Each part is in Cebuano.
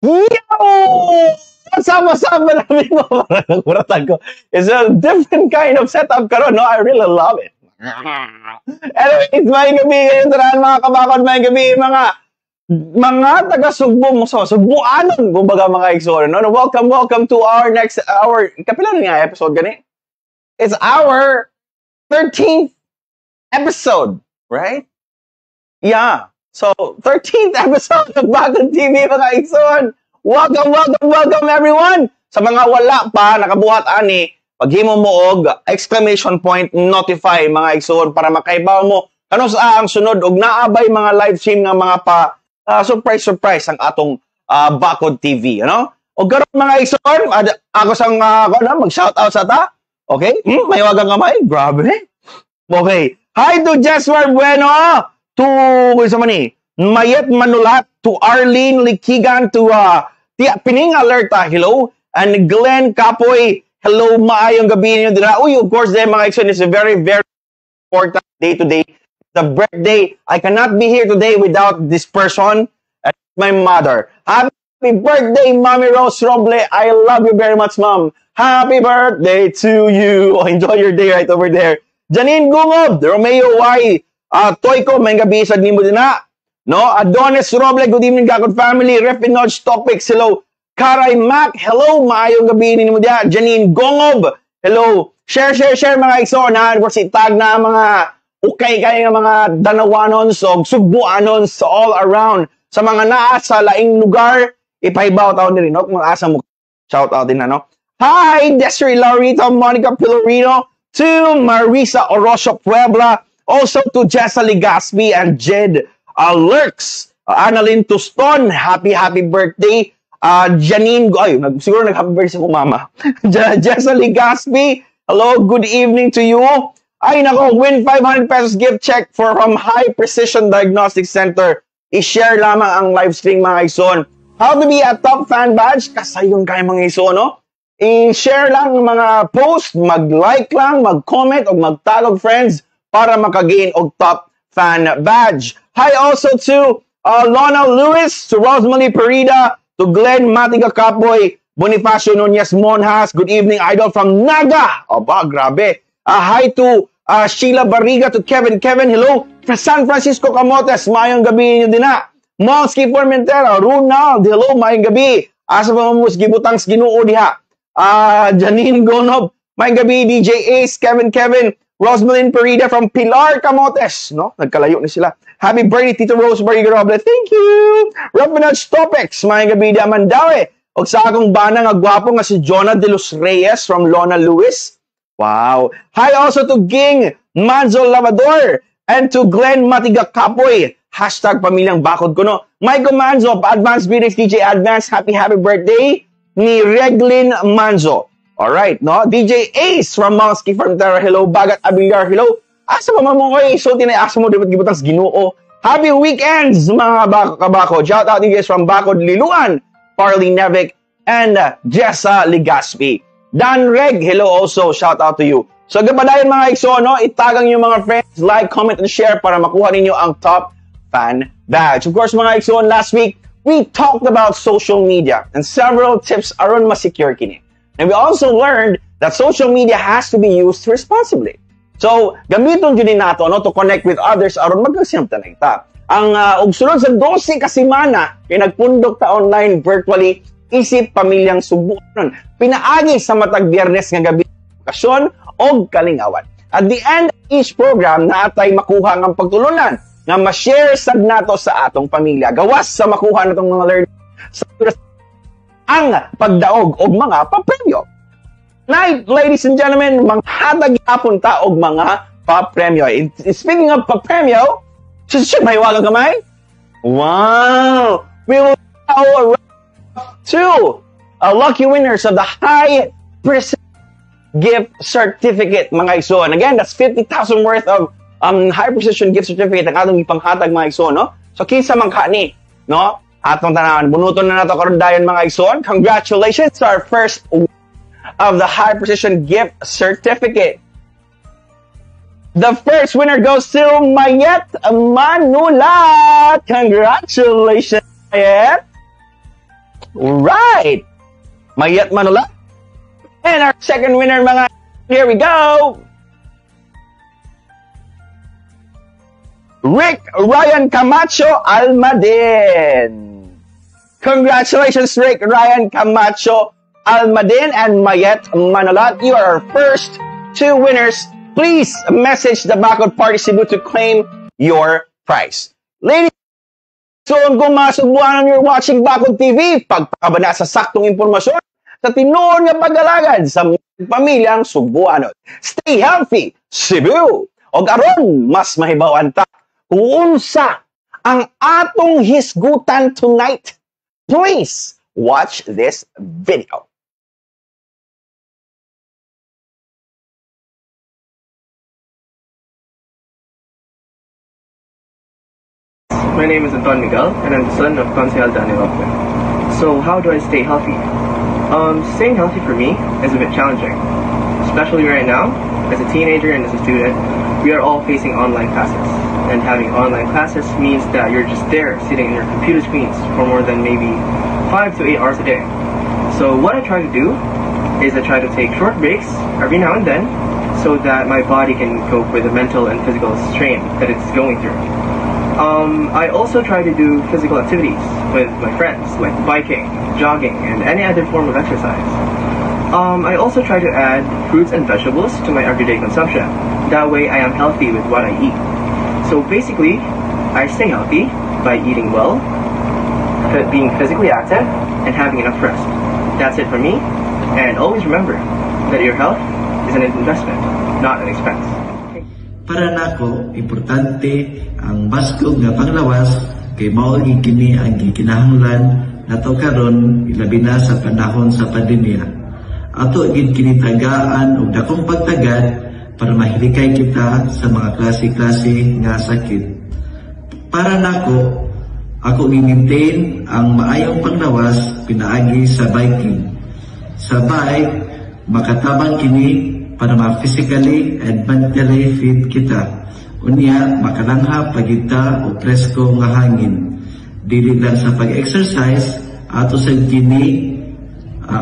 Yo! What's up, what's up? Marami mo. Parang ko. It's a different kind of setup karon, no? I really love it. Anyways, maayong gabii kaayo tanan, mga kabakod, maayong gabii mga taga Sugbo mo, so Sugboanon kumbaga, mga igsoon, no? Welcome, welcome to our next, our kapila na nga episode gani. It's our 13th episode, right? Yeah. So, 13th episode of Bakod TV, mga igsoon. Welcome, welcome, welcome, everyone. Sa mga wala pa nakabuhat ani, paghimo mo og !notify, mga igsoon, para makaibaw mo kanus-a ang sunod og naabay mga live stream nga mga pa surprise surprise ang atong Bakod TV, ano? Og karon, mga igsoon, ako sang ano, mag-shout out sa ta. Okay? Mahiwagang kamay. Grabe. Okay. Hi to Jesmar Bueno, to sa man ni Mayet Manulat, to Arlene Likigan, to Tia Pining Alerta, hello, and Glenn Kapoy, hello, maayong gabi ninyo dira. Uy, of course, then, mga igsoon, it's a very, very important day today. The birthday. I cannot be here today without this person, and my mother. Happy birthday, Mommy Rose Roble. I love you very much, Mom. Happy birthday to you. Oh, enjoy your day right over there. Janine Gungob, Romeo Y, Toyko, maayong gabii sad nimo dinha. No? Adonis Roble, good evening, Gakod family. Refinoj Topics, hello. Karay Mac, hello, maayong gabii nimo diha. Janine Gongob, hello. Share, share, share, mga igsoon ha. Of course, itag na mga ukay kay nga mga Danawanons o Sugbuanons all around. Sa mga naa sa laing lugar, ipahibaw taon ni no? Kung asa mo, shout out din na, no? Hi, Desiree Laurita, Monica Pilorino, to Marisa Orosio Puebla, also to Jessa Ligaspi and Jed Lurks. Annalyn Tuston, happy, happy birthday. Janine, ay, siguro nag-happy birthday sa akong mama. Jessa Ligaspi, hello, good evening to you. Ay, nako, win ₱500 gift check from High Precision Diagnostic Center. I-share lamang ang live stream, mga igsoon. How to be a top fan badge? Kasayon kayo, mga igsoon, no? I-share lang ang mga post, mag-like lang, mag-comment, o mag-tag og friends para makagain og top fan badge. Hi also to Lona Lewis, to Rosemary Perida, to Glenn Matiga Kapoy, Bonifacio Nunez Monjas. Good evening, idol from Naga. Aba, grabe. Hi to Sheila Barriga, to Kevin Kevin, hello. From San Francisco Camotes, maayong gabii ninyo dinha. Monsky Formentera, Ronald, hello, maayong gabii. Asa pa mo gibutang sa Ginoo diha? Janine Gonob, maayong gabii, DJ Ace, Kevin Kevin, Rosalind Perida from Pilar Camotes, no? Nagkalayo ni sila. Happy birthday, Tito Rose Barriga Roble. Thank you. Revenant Topics, maayong gabii diha Mandaue. Og sa akong bana nga gwapo nga si Jonah de los Reyes from Lona Lewis. Wow. Hi also to Ging Manzo Lavador and to Glenn Matiga Kapoy. #PamilyangBakod ko, no. Michael Manzo, advance greetings, DJ Advance. Happy, happy birthday ni Reglin Manzo. Alright, no? DJ Ace from Monsky Frontera, hello. Bagat Abilyar, hello. Asa pa man mo koy? So, tinay asa mo dapat gibutang sa Ginoo. Happy weekends, mga kabako. Shout out you guys from Bakod Liluan, Farley Nevic, and Jessa Ligaspi. Dan Reg, hello also. Shout out to you. So, gapadayon, mga igsoon, no? Itagang yung mga friends, like, comment, and share para makuha ninyo ang top fan badge. Of course, mga igsoon, last week, we talked about social media and several tips aron ma-secure kini. And we also learned that social media has to be used responsibly. So, gamiton jud nato, no, to connect with others aron magkasinabtanay ta. Ang og sulod sa 12 ka semana kay nagpundok ta online virtually isip pamilyang Sugbuanon. Pinaagi sa matag Biyernes nga gabi, edukasyon og kalingawan. At the end of each program, naatay makuha nga pagtulunan nga ma-share sad nato sa atong pamilya. Gawas sa makuha natong mga learning sa ang pagdaog og mga papremyo. Night, ladies and gentlemen, manghatag gyapon ta og mga papremyo. Speaking of papremyo, shit, mahiwagang kamay? Wow! We will now two lucky winners of the High Precision Gift Certificate, mga igsoon. Again, that's 50,000 worth of high precision gift certificate ang atong ipanghatag, mga igsoon, no? So, kinsa man ka ni, no? Atong tanawan. Bunuton na nato karon dayon, mga igsoon. Congratulations to our first of the high precision gift certificate. The first winner goes to Mayet Manulat. Congratulations, Mayet. Right. Mayat Manola. And our second winner, mga, here we go. Rick Ryan Camacho Almadin. Congratulations, Rick Ryan Camacho Almadin and Mayet Manolat. You are our first two winners. Please message the Bakod Party Cebu to claim your prize. Ladies, soon kung masugbuanan, you're watching Bakod TV, pagpakabana sa saktong impormasyon sa tinuod nga pag-alagad sa pamilyang Sugbuanon. Stay healthy, Cebu! Og aron mas mahibaw-an ta kung unsa ang atong hisgutan tonight, please watch this video. My name is Anton Miguel, and I'm the son of Konsehal Daniel Locman. So, how do I stay healthy? Staying healthy for me is a bit challenging, especially right now. As a teenager and as a student, we are all facing online classes. And having online classes means that you're just there sitting in your computer screens for more than maybe 5 to 8 hours a day. So what I try to do is I try to take short breaks every now and then so that my body can cope with the mental and physical strain that it's going through. I also try to do physical activities with my friends, like biking, jogging, and any other form of exercise. I also try to add fruits and vegetables to my everyday consumption. That way I am healthy with what I eat. So basically, I stay healthy by eating well, being physically active, and having enough rest. That's it for me, and always remember that your health is an investment, not an expense. Para nako, importante ang baskog nga panglawas kay mao gyud kini ang gikinahanglan nato karon, ilabi na sa panahon sa pandemya. Ato gyud kini tagaan og dakong pagtagad para mahilikay kita sa mga klase-klase nga sakit. Para nako, ako gi-maintain ang maayong panglawas pinaagi sa biking. Sa bike, makatabang kini para ma-physically and mentally fit kita. Unya, makalanghap pa kita og presko nga hangin. Dili lang sa pag-exercise, ato sad kini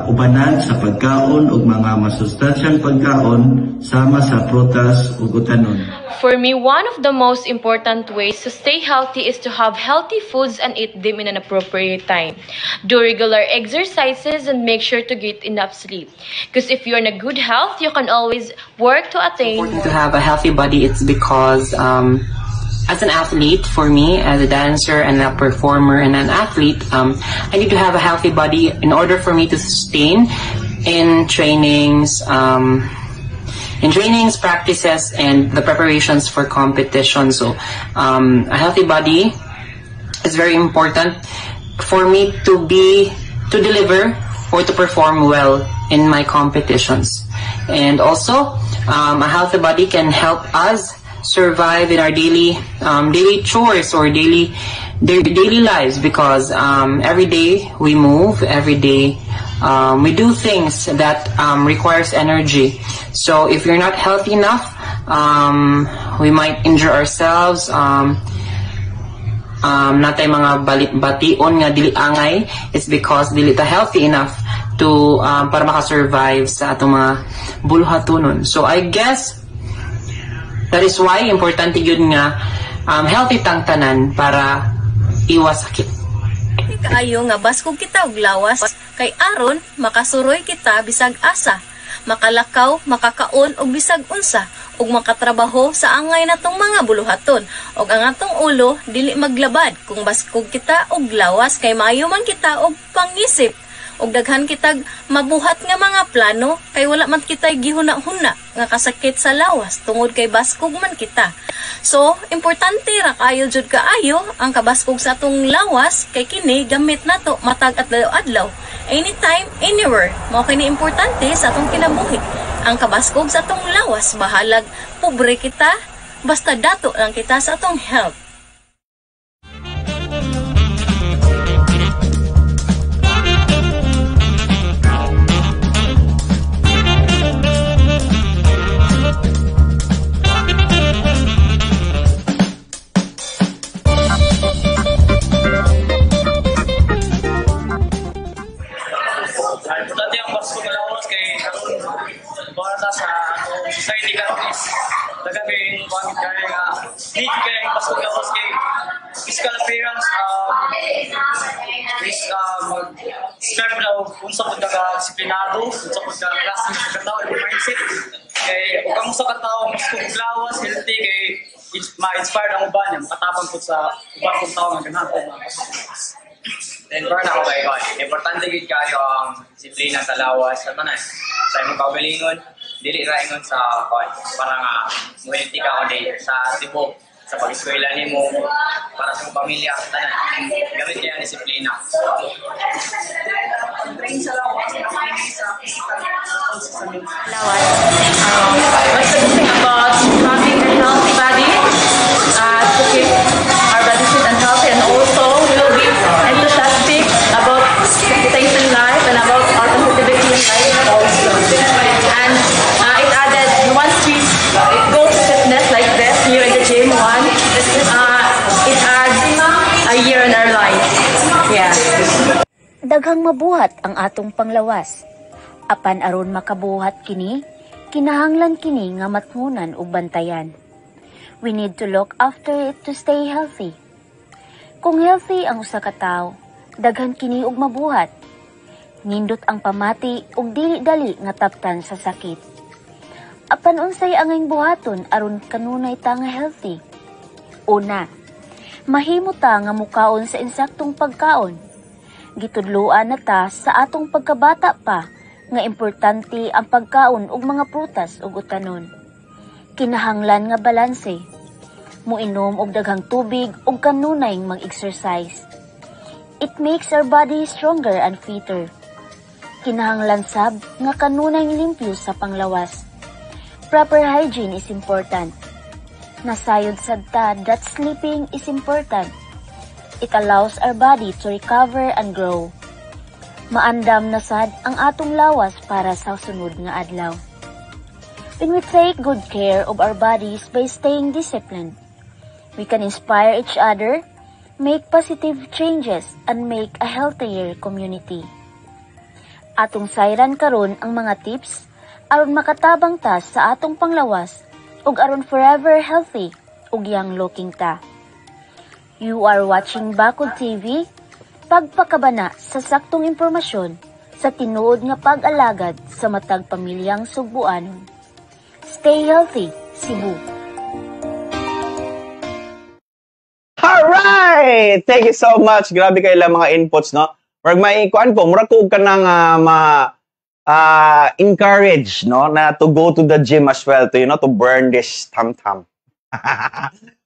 ubanan sa pagkaon og mga masustansyang pagkaon sama sa prutas ug utanon. For me, one of the most important ways to stay healthy is to have healthy foods and eat them in an appropriate time. Do regular exercises and make sure to get enough sleep. Because if you're in a good health, you can always work to attain Important to have a healthy body. It's because as an athlete, for me, as a dancer and a performer and an athlete, I need to have a healthy body in order for me to sustain in trainings, practices, and the preparations for competition. So, a healthy body is very important for me to deliver or to perform well in my competitions. And also, a healthy body can help us survive in our daily chores or daily lives because every day we move, every day we do things that requires energy. So if you're not healthy enough, we might injure ourselves. Naa tay mga bation nga dili angay, it's because dili ta healthy enough to para makasurvive sa atong mga buluhatonon. So I guess that is why importante gyud nga healthy tang tanan para iwas sakit. Kaayo nga baskog kita og lawas kay aron makasuroy kita bisag asa, makalakaw, makakaon og bisag unsa ug makatrabaho sa angay natong mga buluhaton, ug ang atong ulo dili maglabad kung baskog kita og lawas kay maayo man kita og pangisip ug daghan kitag mabuhat nga mga plano kay wala man kitay gihuna-huna nga kasakit sa lawas tungod kay baskog man kita. So, importante ra kaayo jud kaayo ang kabaskog sa atong lawas kay kini gamit nato matag adlaw-adlaw, anytime, anywhere. Mao kini importante sa atong kinabuhi. Ang kabaskog sa atong lawas, bahalag pobre kita, basta dato lang kita sa atong health. Society karon is daghan kay kuan kay nga need kay baskog lawas kay physical appearance is mag-describe na og unsa pud ka disiplinado, unsa pud ka klase sa katao, imong mindset. Kay ug ang usa ka tawo mas kung lawas healthy kay ma-inspired ang uban niya, makatabang pud sa uban pud tawo nga ganahan pud mga. Then para nako kay kuan, importante gid kayo ang disiplina sa lawas sa tanan. Sa imong kaugalingon, dili ra ingon sa kuan para nga mo-healthy ka kundi sa tibok sa pag-eskwela nimo para sa imong pamilya tanan. Gamit kay ang disiplina. Train sa lawas, sa physical, also sa mental. Lawas. What's the good thing about having a healthy body? To keep our body fit and healthy, and also we will be enthusiastic about things in life and about our positivity in life also. And it added, once we go to fitness like this here in the gym, one, it adds a year in our life. Yeah. Daghang mabuhat ang atong panglawas. Apan aron makabuhat kini, kinahanglan kini nga matngunan ug bantayan. We need to look after it to stay healthy. Kung healthy ang usa ka tawo, daghan kini og mabuhat. Nindot ang pamati ug dili dali nga taptan sa sakit. Apan unsay angayng buhaton aron kanunay ta nga healthy? Una, mahimo ta nga mukaon sa insaktong pagkaon. Gitudloan na ta sa atong pagkabata pa nga importante ang pagkaon og mga prutas ug utanon. Kinahanglan nga balanse. Muinom og daghang tubig ug kanunay mag-exercise. It makes our body stronger and fitter. Kinahanglan sab nga kanunay limpyo sa panglawas. Proper hygiene is important. Nasayod sad ta that sleeping is important. It allows our body to recover and grow. Maandam na sad ang atong lawas para sa sunod nga adlaw. When we take good care of our bodies by staying disciplined, we can inspire each other, make positive changes, and make a healthier community. Atong sayran karon ang mga tips aron makatabang ta sa atong panglawas ug aron forever healthy ug young looking ta. You are watching Bakod TV, pagpakabana sa saktong impormasyon sa tinuod nga pag-alagad sa matag pamilyang Sugbuanon. Stay healthy, Cebu. Alright! Thank you so much. Grabe kay ilang mga inputs, no? Murag may kuan ko, murag ko ka nang ma encourage, no, na to go to the gym as well to to burn this tam-tam.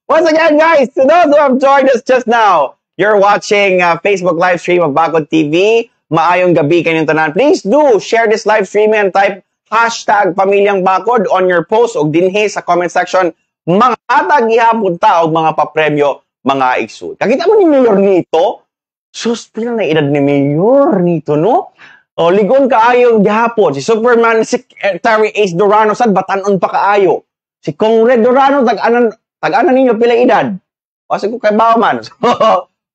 Once again, guys, to those who have joined us just now, you're watching Facebook live stream of Bakod TV. Maayong gabi kanyong tanan. Please do share this live stream and type #PamilyangBakod on your post og dinhi sa comment section. Mga atag gihapon ta og mga papremyo, mga igsoon. Kakita mo ni Mayor nito? Sus, pila na edad ni Mayor nito, no? O, ligon kaayo gihapon. Si Superman, si Terry Ace Durano, sad batanon pa kaayo. Si Conrad Durano, tag-anan ninyo pila edad. O, sige kay man. So,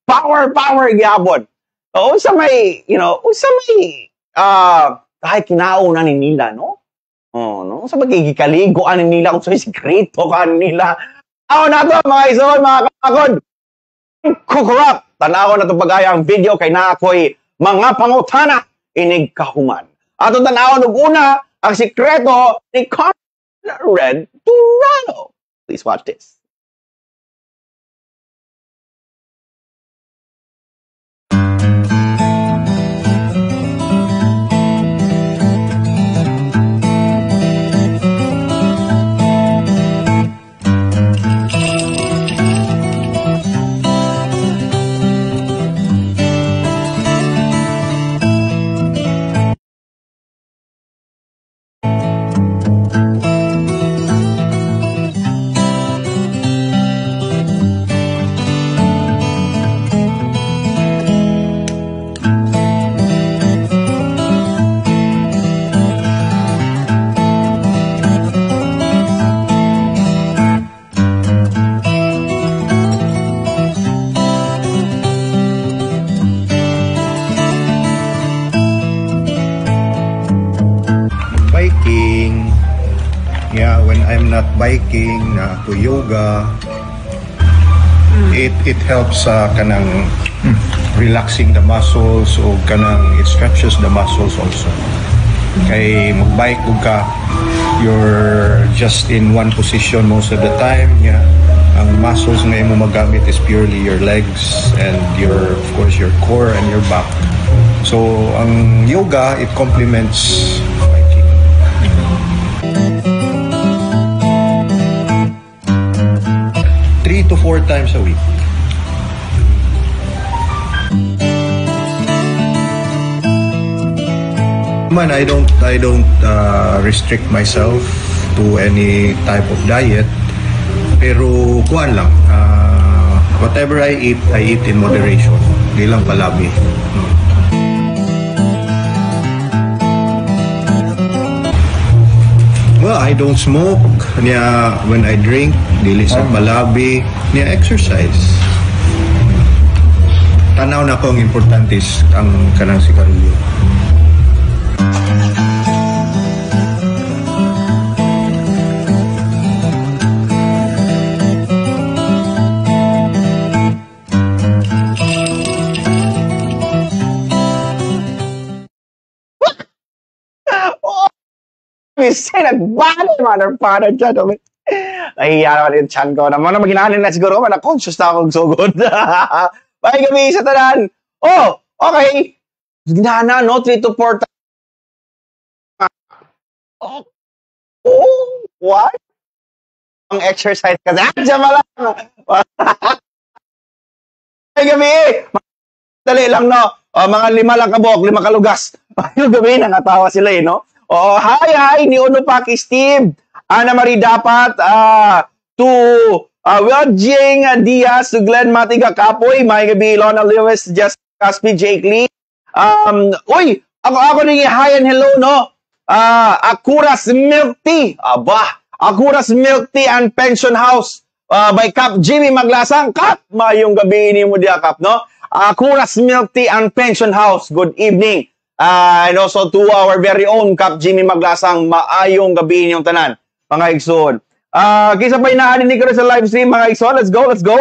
power, power gihapon. O, unsa may, unsa may, ay, kinauna ni nila, no? Oh, no? Unsa may gikaligo ani nila, kung sa sikreto ka nila. Ako na to, mga igsoon, mga kakod. Kukurap! Tanaw na itong pag-aya ang video kay na ako'y mga pangutana inig kahuman. Ato tanawon og una ang sikreto ni Conrad Durano. Please watch this. not biking, naa ko yoga. It helps sa kanang relaxing the muscles o kanang it stretches the muscles also. Kay magbike ug ka, you're just in one position most of the time. Yeah. Ang muscles nga imo magamit is purely your legs and your, of course, your core and your back. So ang yoga, it complements biking. 3 to 4 times a week. Man, I don't restrict myself to any type of diet. Pero kuan lang, whatever I eat in moderation. Di lang palabi. Well, I don't smoke. Niya, when I drink, dili sa palabi. Niya, exercise. Tanaw na ko ang importante is ang kanang sigarilyo. Oh, say nagbali, mother, father, gentlemen. Nahihiya naman yung chan ko. Naman na maginahanin na siguro, man, conscious na akong sugod. Bye gabi sa tanan. Oh, okay. Ginana, no? 3 to 4 times. Oh, what? Ang exercise kasi. Ah, dyan lang. Bye gabi. Dali lang, no? Oh, mga 5 lang kabuok, 5 kalugas. Yung gabi, nangatawa sila, eh, no? Oh, hi, hi, ni Uno Paki Steve. Ana Marie Dapat, to Jing Diaz, to Glenn Matiga Kapoy, may gabi, Lona Lewis, Jess Caspi, Jake Lee. Uy, ako ni hi and hello, no? Akuras Milk Tea. Aba, Akuras Milk Tea and Pension House by Kap Jimmy Maglasang. Kap, mayong gabi ni mo diya, Kap, no? Akuras Milk Tea and Pension House. Good evening. And also to our very own Kap Jimmy Maglasang, maayong gabi ninyong tanan, mga igsoon. Kisa pa inaan ni karon sa live stream, mga igsoon. Let's go, let's go.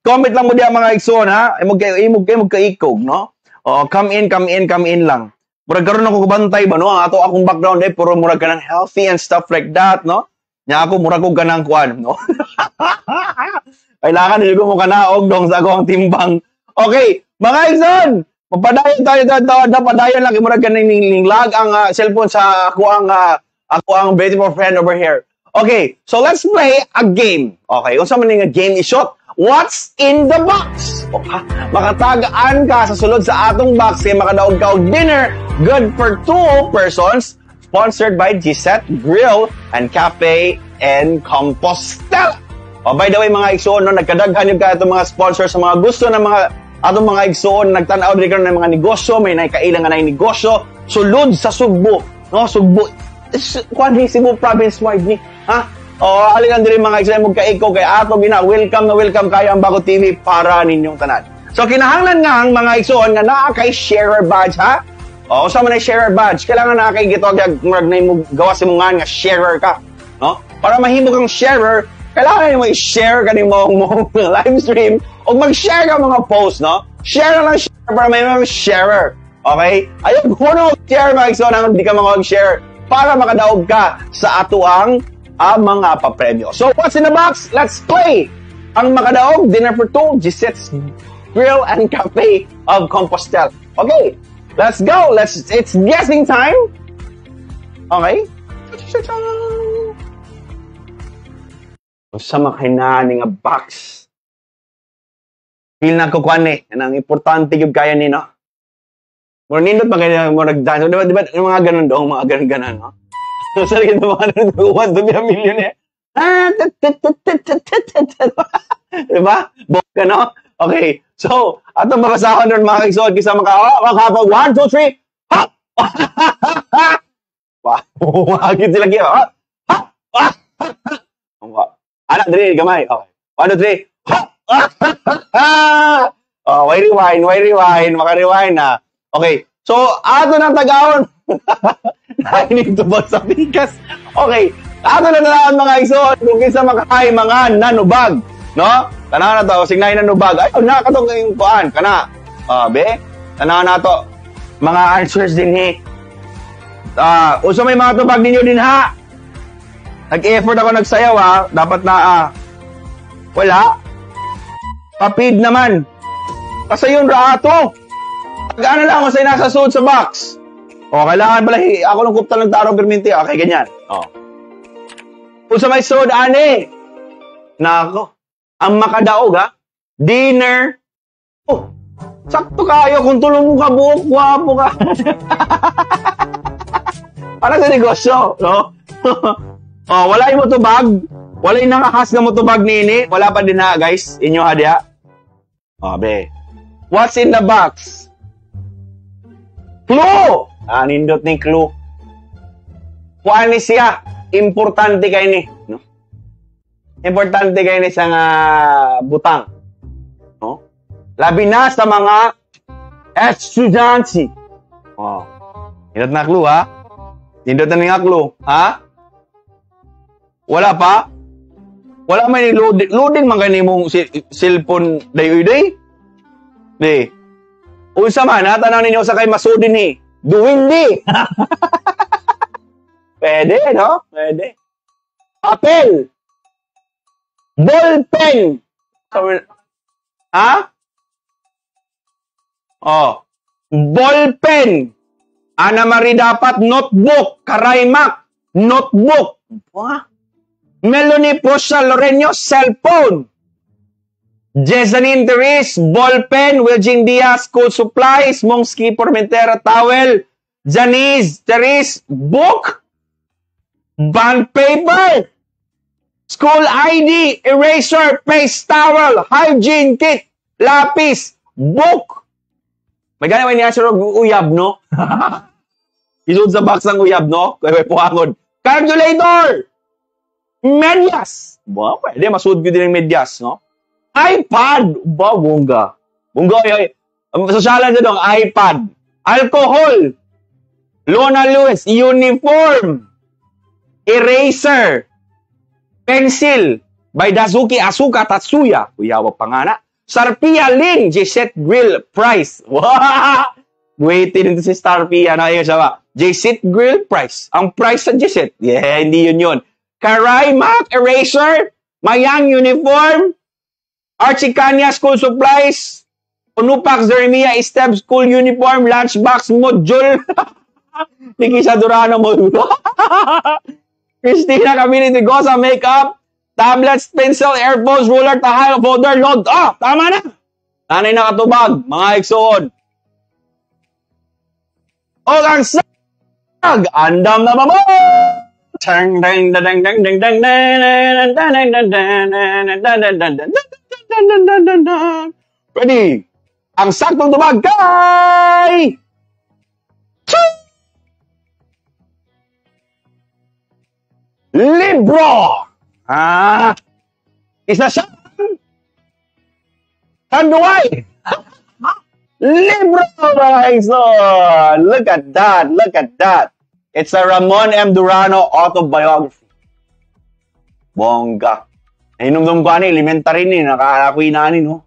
Comment lang mo diya, mga igsoon, ha. Imog kaikog, no? Oh, come in, come in, come in lang. Murag karon ako kabantay ba, no? Ang ato akong background eh, puro murag kanang healthy and stuff like that, no? Nya ako murag og kanang kuan, no? Kailangan dili ko mo kanaog dong sa akong timbang. Okay, mga igsoon, mapadayon tayo tayo, padayon lang murag kanang lag ang cellphone sa ako ang beautiful friend over here. Okay, so let's play a game. Okay, unsa man nga game is short? What's in the box? Okay, makatagaan ka sa sulod sa atong box kay makadaog ka og dinner good for 2 persons, sponsored by Gisette Grill and Cafe and Compostela. Oh, by the way, mga igsoon, no, nagkadaghan yung ka itong mga sponsors sa mga gusto ng mga atong mga igsoon, nagtan-aw diri karon ng mga negosyo, may nakailang nga nay negosyo sulod sa Sugbo, no? Sugbo, kuan ni Cebu province wide ni, ha? Oh, alin diri mga igsoon mo kaiko kay ato gina welcome na welcome kayo ang Bago TV para ninyong tanan. So kinahanglan nga ang mga igsoon nga naa kay sharer badge, ha? Oh, usa man ay sharer badge, kailangan naa kay gitog murag nay mo gawas imong nga sharer ka, no? Para mahimo kang sharer, kailangan mo i-share kanimo mong live stream o mag-share ka mga post, no? Share na lang share para may mga sharer. Okay? Ayaw ko na mag-share, mga igsoon, hanggang di ka mag-share para makadaog ka sa atuang mga papremyo. So, what's in the box? Let's play! Ang makadaog, dinner for 2, Gisette's Grill and Cafe of Compostela. Okay, let's go! It's guessing time! Okay? Sa makinani nga box. Feel na ko kuan eh. Ang importante yung kaya ni, no? Mura nindot pa kayo, mura nag-dance. Diba, diba, yung mga ganun dong, mga ganun-ganon, no? Sa likod ng mga ganun, want to be a millionaire. Diba? Bok ka, no? Okay. So, atong babasahon nun, mga kaigsoon, kisa makapag 1, 2, 3, ha! Wow, agad sila giya. Ha! Ha! Anak, dali, gamay. Okay. 1, 2, 3. Ha! Oh, why rewind? Why rewind? Maka-rewind na. Okay. So, ato ng tagaon. Nainig tubag sa pikas. Okay. Ato na tanawon, mga igsoon, kung kinsa makahay mga nanubag, no? Tanaw na to, signay nanubag. Ayaw na katong yung kuan kana. Ah, be. Tanaw na to. Mga answers din hi. Ah, usa may mga tubag ninyo din ha. Nag-effort ako nagsayaw ha. Dapat na ah. Wala. Papid naman. Kasayon ra ato. Pag-ano lang ako sa nasa suit sa box. O, kailangan pala, ako nung kupta ng tarong perminti. Okay, ganyan. O. Kung sa may sud, ani. Nako. Ang makadaog, ha? Dinner. Oh, sakto kayo. Kung tulong mo ka buok, gwapo ka. Para sa negosyo, no? Oh, wala yung motobag. Wala yung nakahas na motobag nini. Wala pa din ha, guys. Inyo ha, diha. Oh, be. What's in the box? Clue! Ah, nindot ni clue. Kuan ni siya. Importante kay ni, no? Importante kay ni sa nga butang. No? Labi na sa mga estudyante. Oh. Nindot na clue, ha? Nindot na ni nga clue, ha? Wala pa? Wala may loading, loading man gani mong cellphone day day. Di. Unsa man ha, tanaw ninyo sa kay masudin ni. Duwindi. Pwede, no? Pwede. Papel. Ballpen. Ha? Oh. Ballpen. Ana Marie dapat notebook. Karaymak. Notebook. Wah. Melanie Posha Loreño, cellphone. Jesanine Therese, ballpen. Wiljing Diaz, school supplies. Mongski Formentera, towel. Janice Therese, book. Bond paper. School ID, eraser, paste towel, hygiene kit, lapis, book. May gani may niya siya uyab, no? Isod sa box ang uyab, no? Kaya may puhangon. Calculator! Medyas! Ba, pwede, masud ko din ang medyas, no? iPad! Ba, bongga. Bongga, ay, sosyalan dyan, iPad. Alcohol! Lona Lewis, uniform! Eraser! Pencil! By Dazuki Asuka Tatsuya. Kuyawa pa nga na. Sarpia Lin, J-Set Grill Price. Wow! Waiting dito si Starpia. No? Ayun siya ba? J-Set Grill Price. Ang price sa J-Set. Yeah, hindi yun yun. Karay Mac Eraser. Mayang Uniform. Archie Kanya School Supplies. Unupak Jeremiah Step School Uniform. Lunchbox Module. Nikisha Durano Module. Christina Community Gosa Makeup. Tablets, pencil, earphones, ruler, tahay, folder, load. Ah, tama na. Tanay nakatubag, mga igsoon. O ang sag, andam na babo. Dang dang dang dang dang dang dang dang dang dang dang dang dang dang dang dang. Ready? Ang saktong tubag kay libro. Ah, isa siyang tanduay. Libro, mga igsoon. Look at that. Look at that. It's a Ramon M. Durano autobiography. Bongga. Nahinumdum ko ani, elementary ni, nakaakoy na ani, no?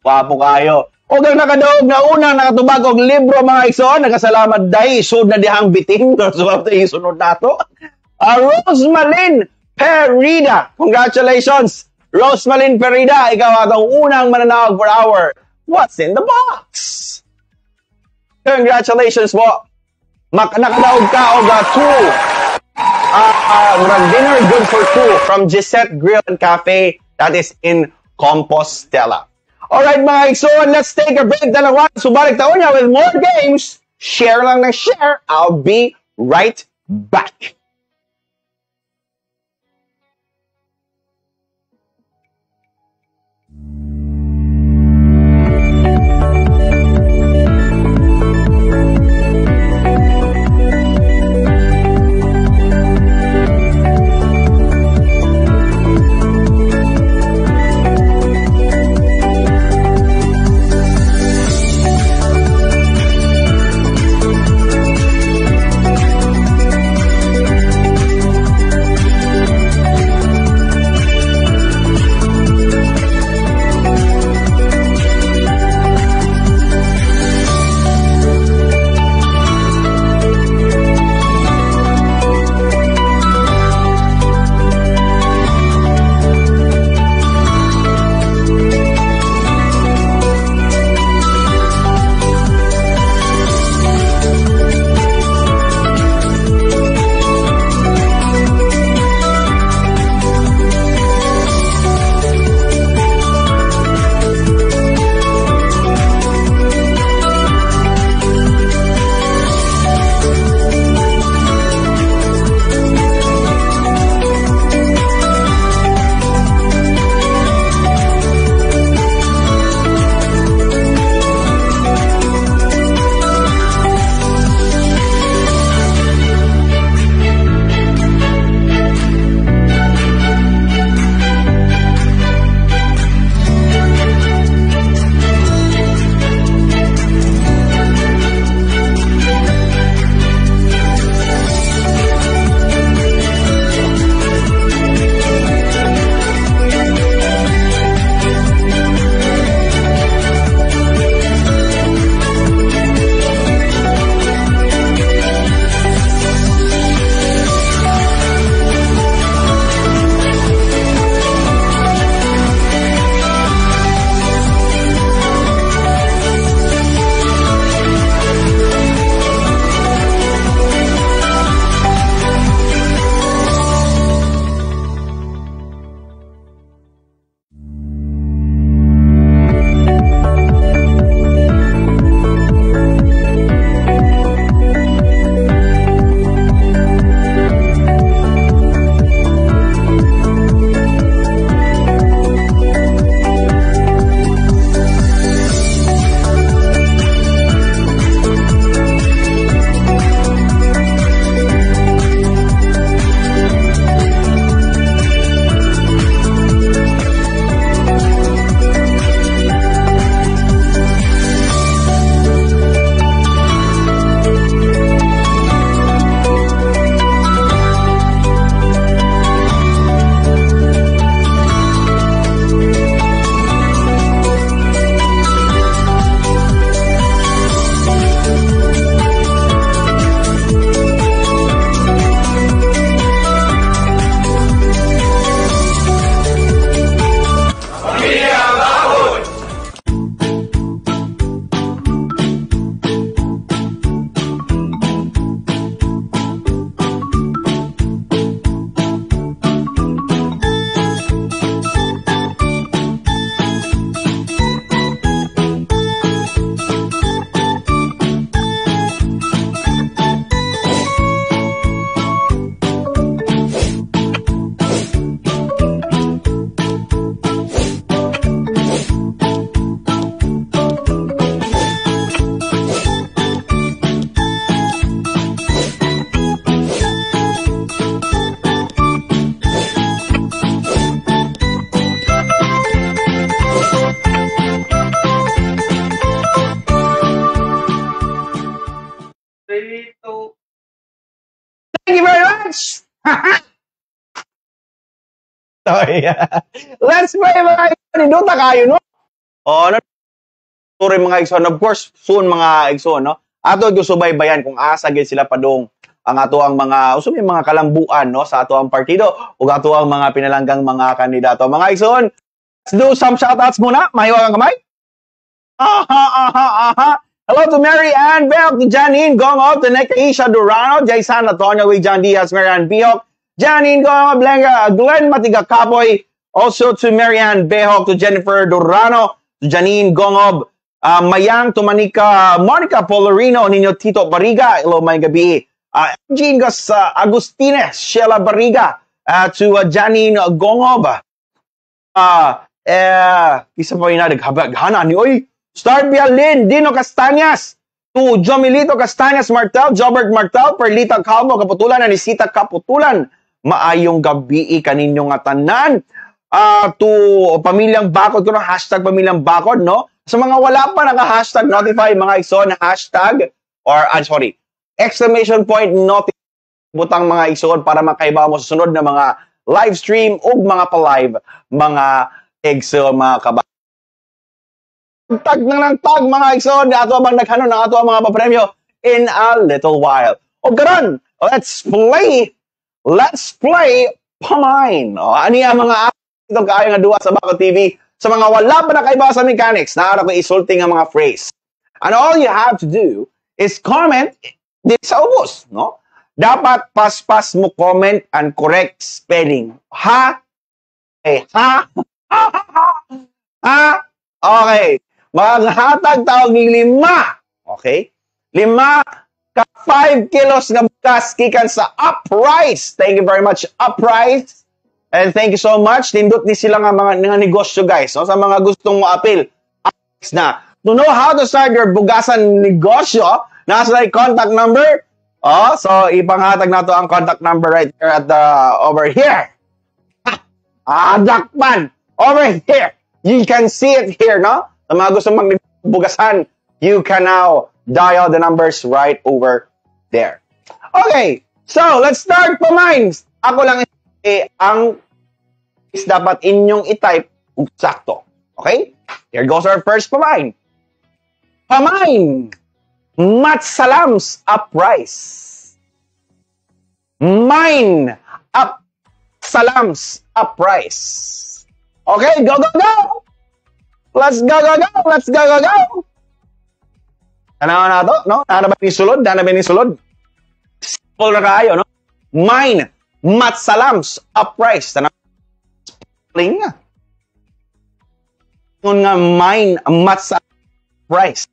Wapo kayo. O kang nakadaog na unang nakatubag og libro, mga igsoon, nagkasalamat dahi, isod na dihang biting. So, isunod nato. Rosemalyn Perida. Congratulations, Rosemalyn Perida. Ikaw atong unang mananawag for our What's in the Box? Congratulations po. Nakadaog ka og two. Dinner good for two from Gisette Grill and Cafe that is in Compostela. Alright mga igsoon, let's take a break. Dalawa, subalik taon niya with more games. Share lang ng share. I'll be right back. Let's Sorry. Let's play, mga igsoon. Nindota kayo, no? Oh, no? Sorry, mga igsoon. Of course, soon, mga igsoon, no? Ato gyud subaybayan kung asa gyud sila padung ang ato ang mga usom yung mga kalambuan, no, sa ato ang partido ug ato ang mga pinalanggang mga kandidato. Mga igsoon, let's do some shoutouts muna. Mahiwagang kamay. Aha, aha, aha. Hello to Mary Ann Bell, to Janine Gongo, to Nekaisha Durano, Jason Antonio, John Diaz, Mary Ann Bihok, Janine Gongo, Blenga, Glenn Matiga Kapoy, also to Mary Ann Behok, to Jennifer Durano, to Janine Gongob, Mayang, to Manika, Monica Polarino, Nino Tito Bariga, hello, may gabi. Jean Gus, Agustines, Sheila Bariga, to Janine Gongob. Isa pa yun na, naghabag, ni, oy, Starbia Lynn, Dino Castañas, to Jomilito Castañas Martel, Jobert Martel, Perlita Calvo, Kaputulan, Anisita Kaputulan, maayong gabi kaninyo nga tanan. To Pamilyang Bakod, kuno hashtag Pamilyang Bakod, no? Sa mga wala pa naka-hashtag notify, mga igsoon, hashtag, or, sorry, exclamation point notify, butang mga igsoon para makaibaw mo sa sunod na mga live stream ug mga pa-live, mga igsoon, mga kabakod. Tag na ng tag, mga igsoon, ato bang naghanon ang ato ang mga papremyo in a little while. O karon, let's play Pamain. O, ani ang mga itong kaayo nga duwa sa Bakod TV. Sa mga wala pa nakaiba sa mechanics, naara ko isulti nga mga phrase. And all you have to do is comment dito sa ubos, no? Dapat paspas mo comment and correct spelling. Ha? Eh, ha? Ha? Ha? Okay. Maghatag tawag ni 5. Okay? 5 ka 5 kilos nga bugas gikan sa Uprise. Thank you very much, Uprise. And thank you so much. Nindot ni sila nga mga nga negosyo, guys. No? Sa mga gustong mo-appeal, Uprise na. To know how to start your bugasan negosyo, nasa like contact number. Oh, so ipanghatag nato ang contact number right here at the over here. Dakpan over here. You can see it here, no? Sa mga gustong magbugasan, you can now dial the numbers right over there. Okay, so let's start Pamain. Ako lang ang is dapat inyong i-type sakto. Okay? Here goes our first Pamain. Pamain! Matsalams up rice. Mine up salams up rice. Okay, go, go, go! Let's go, go, go! Let's go, go, go! Tanawa na to, no? Nana ba ni sulod? Nana ba ni sulod? Simple na kayo, no? Mine, matsalams, up rice. Tanawa. Spelling nga. Yun nga, mine, matsalams, rice.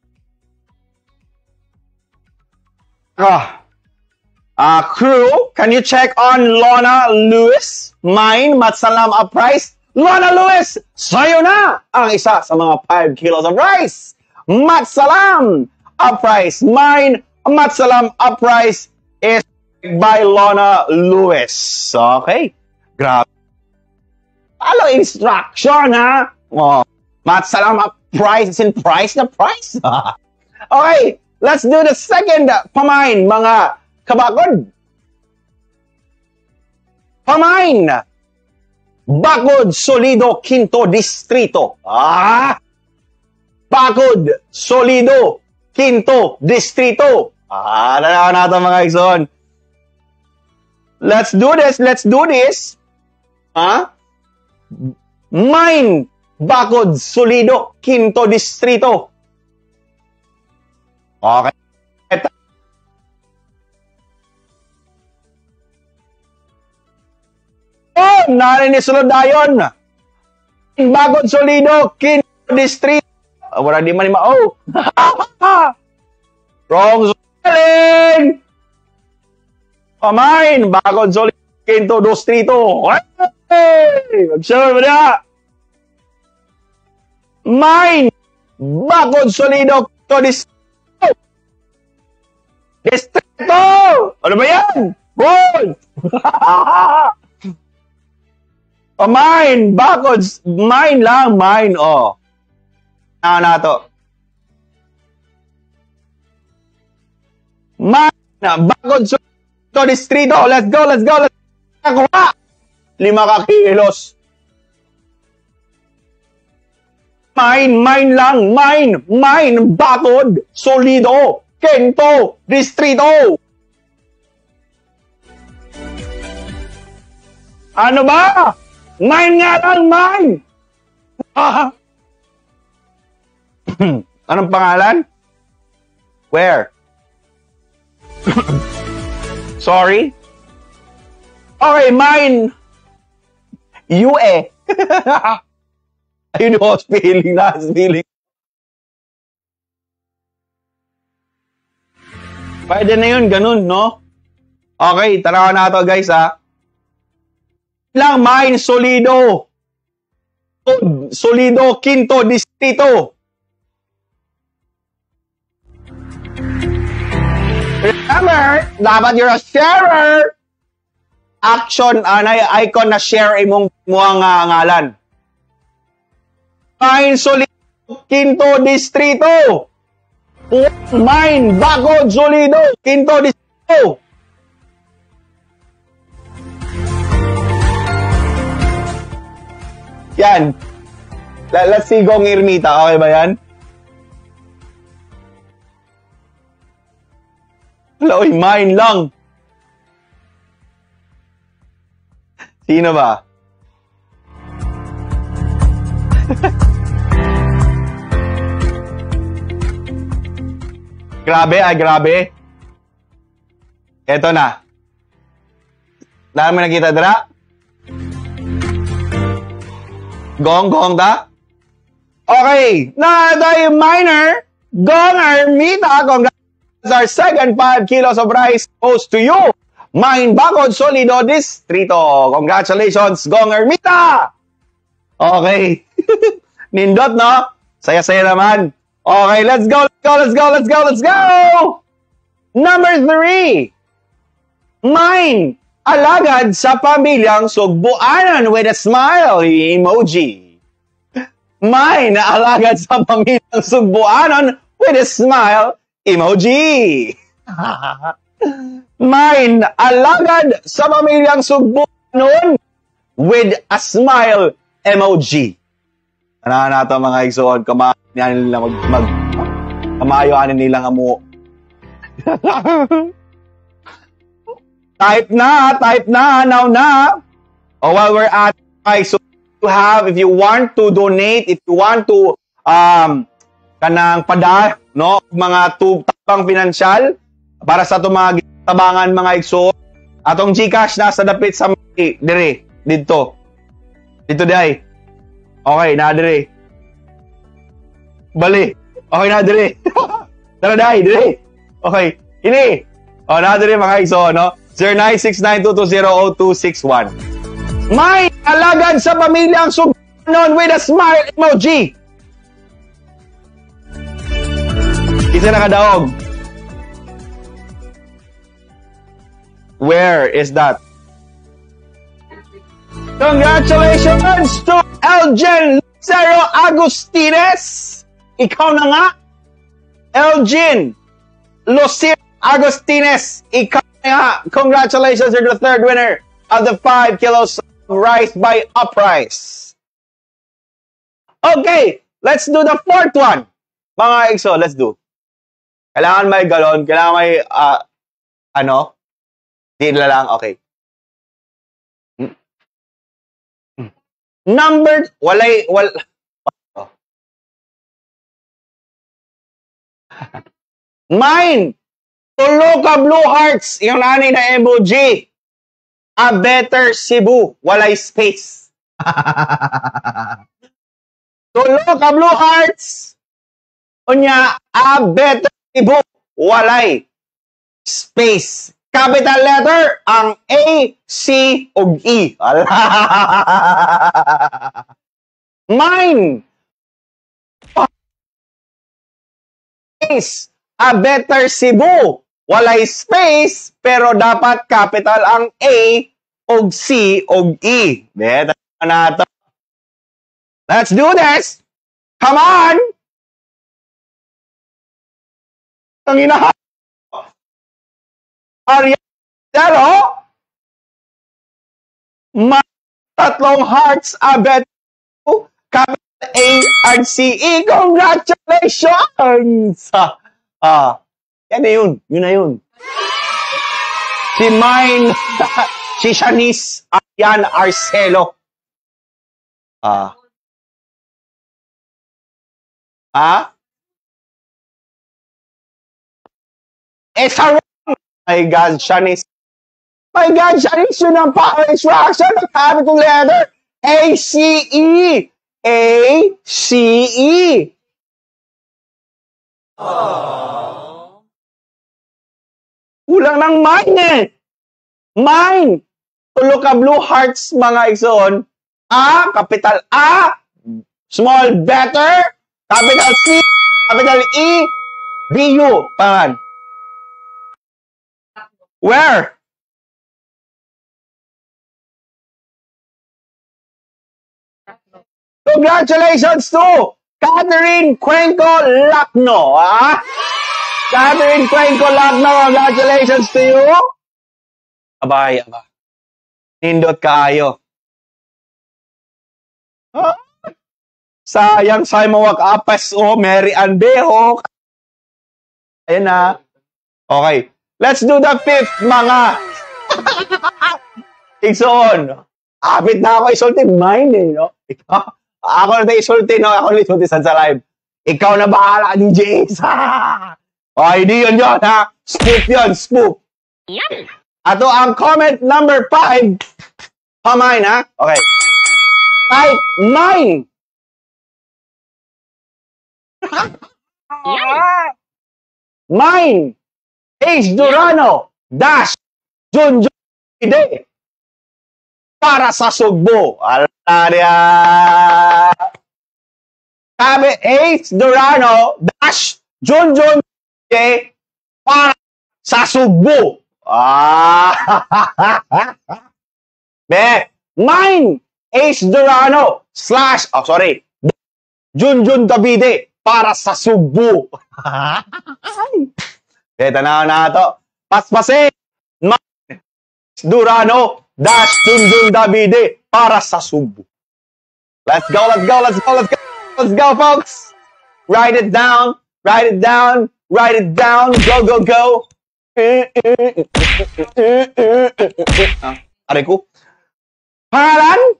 Crew, can you check on Lona Lewis? Mine, matsalam, up rice. Lona Lewis, sa'yo na ang isa sa mga 5 kilos of rice. Matsalam, up rice. Mine, matsalam, up rice is by Lona Lewis. Okay. Grabe. Follow instruction, ha? Oh, matsalam, up price in price na price. Okay, let's do the second pamain, mga kabakod. Pamain. Bakod Solido Quinto Distrito. Ah! Bakod Solido Quinto Distrito. Ah, nanawa natin, mga igsoon. Let's do this. Let's do this. Ha? Mine. Bakod Solido Quinto Distrito. Okay. Oh, narinig sulod dayon. Bakod Solido Quinto Distrito. Wala di man mao. Wrong spelling. Pamain, Bakod Solido Quinto Distrito. Hey! Mag-sure mo na. Mine, Bakod Solido Quinto Distrito. Distrito! Ano ba yan? Good! Oh, mine! Bakod! Mine lang! Mine, oh. Na to. Mine! Bakod Solido To distrito. Let's go, let's go. Let's go. 5 ka kilos. Mine, mine lang, mine, mine, bakod, solido, Quinto, distrito. Ano ba? Mine nga lang, mine! Ah. Anong pangalan? Where? Sorry? Okay, mine. UE. Ayun yung spelling na, spelling. Pwede na yun, ganun, no? Okay, tarawan na to, guys, ha? Lang, mine, solido. Solido, Quinto, distrito. Remember, dapat you're a sharer. Action, anay, icon na share imong muang ngalan. Mine, solido, Quinto, distrito. Mine, Bakod, solido, Quinto, distrito. Yan. Let's see Gong Ermita. Okay ba yan? Wala, oy, mine lang. Sino ba? Grabe, ay grabe. Eto na. Dahil mo nakita, dra? Gong, gong ta? Okay. Na tayo minor. Gong Ermita. Congrats. Our second 5 kilos of rice goes to you. Mine Bakod Solido Distrito. Congratulations, Gong Ermita! Okay. Nindot, no? Saya-saya naman. Okay, let's go, let's go, let's go, let's go, let's go! Number 3. Mine. Alagad sa pamilyang Sugbuanan with a smile emoji. Mine. Alagad sa pamilyang Sugbuanan with a smile emoji. Mine. Alagad sa pamilyang Sugbuanon with a smile emoji. Ano na ito mga igsoon, kamayo nila kamayo nila nga mo. Type na, now na. Oh, while we're at, so you have, if you want to donate, if you want to kanang pada, no, mga tabang pinansyal para sa itong mga tabangan mga igsoon. Atong GCash nasa dapit sa dire didto. Dito day. Okay, na dire. Bali. Okay na dire. Tara day, dire. Okay, ini. Oh, na dire mga igsoon, no? 0969220261. May alagad sa pamilyang Sugbuanon with a smile emoji. Isa na kadaog. Where is that? Congratulations to Elgin Lucero Agustines. Ikaw na nga. Elgin Lucero Agustines. Ikaw na nga. Congratulations, you're the third winner of the 5 kilos of rice by Uprise. Okay, let's do the fourth one. Mga EXO, let's do. Kailangan may galon, kailangan may, ano? Di na lang, okay. Number, walay, wal, oh. Mine, tulo ka blue hearts, yung nanay na emoji. A better Cebu, walay space. Tulo ka blue hearts, unya, a better Cebu, walay space. Capital letter, ang A, C, ug E. Mine, space, a better Cebu, walay space, pero dapat capital ang A, og C, og E. Better na to. Let's do this! Come on! Ang ina. Ariel Pero, may tatlong hearts, abet, capital A and C E. Congratulations! Ah, yan na yun. Yun na yun. Si Mine, si Shanice Ayan Arcelo. Ah. Ah? Eh, sa My God, Shanice. My God, Shanice, yun ang power instruction ng capital letter. A, C, E. A, C, E. Aww. Kulang ng mine eh. Mine. Tulo ka blue hearts, mga igsoon. A, capital A, small better, capital C, capital E, B, U. Pangan. Where? Congratulations to Catherine Cuenco Lacno. Ah? Catherine Cuenco Lacno, congratulations to you. Abay, aba. Nindot kaayo. Ah? Sayang, sayang mawag apas o Mary Ann Beho. Ayan na. Okay. Let's do the fifth, mga igsoon. Abit na ako isulti. Mine eh, no? Ako na isulti, no? Ako na isulti sa live. Ikaw na bahala, DJ. O, hindi yun yun, ha? Spoof yun, spoof. Ato ang comment number 5. Pamine, ha? Okay. Type mine. Mine. Ace Durano dash Junjun Ide para sa Sugbo. Alaria. Sabi Ace Durano dash Junjun Ide para sa Sugbo. Ah. Be, mine Ace Durano slash oh sorry Junjun Davide para sa Sugbo. Okay, tanaw na ito. Paspase, Durano, dash Junjun Davide para sa Sugbo. Let's go, let's go, let's go, let's go. Let's go, folks. Write it down, write it down, write it down. Go, go, go. Aray ko. Pangalan?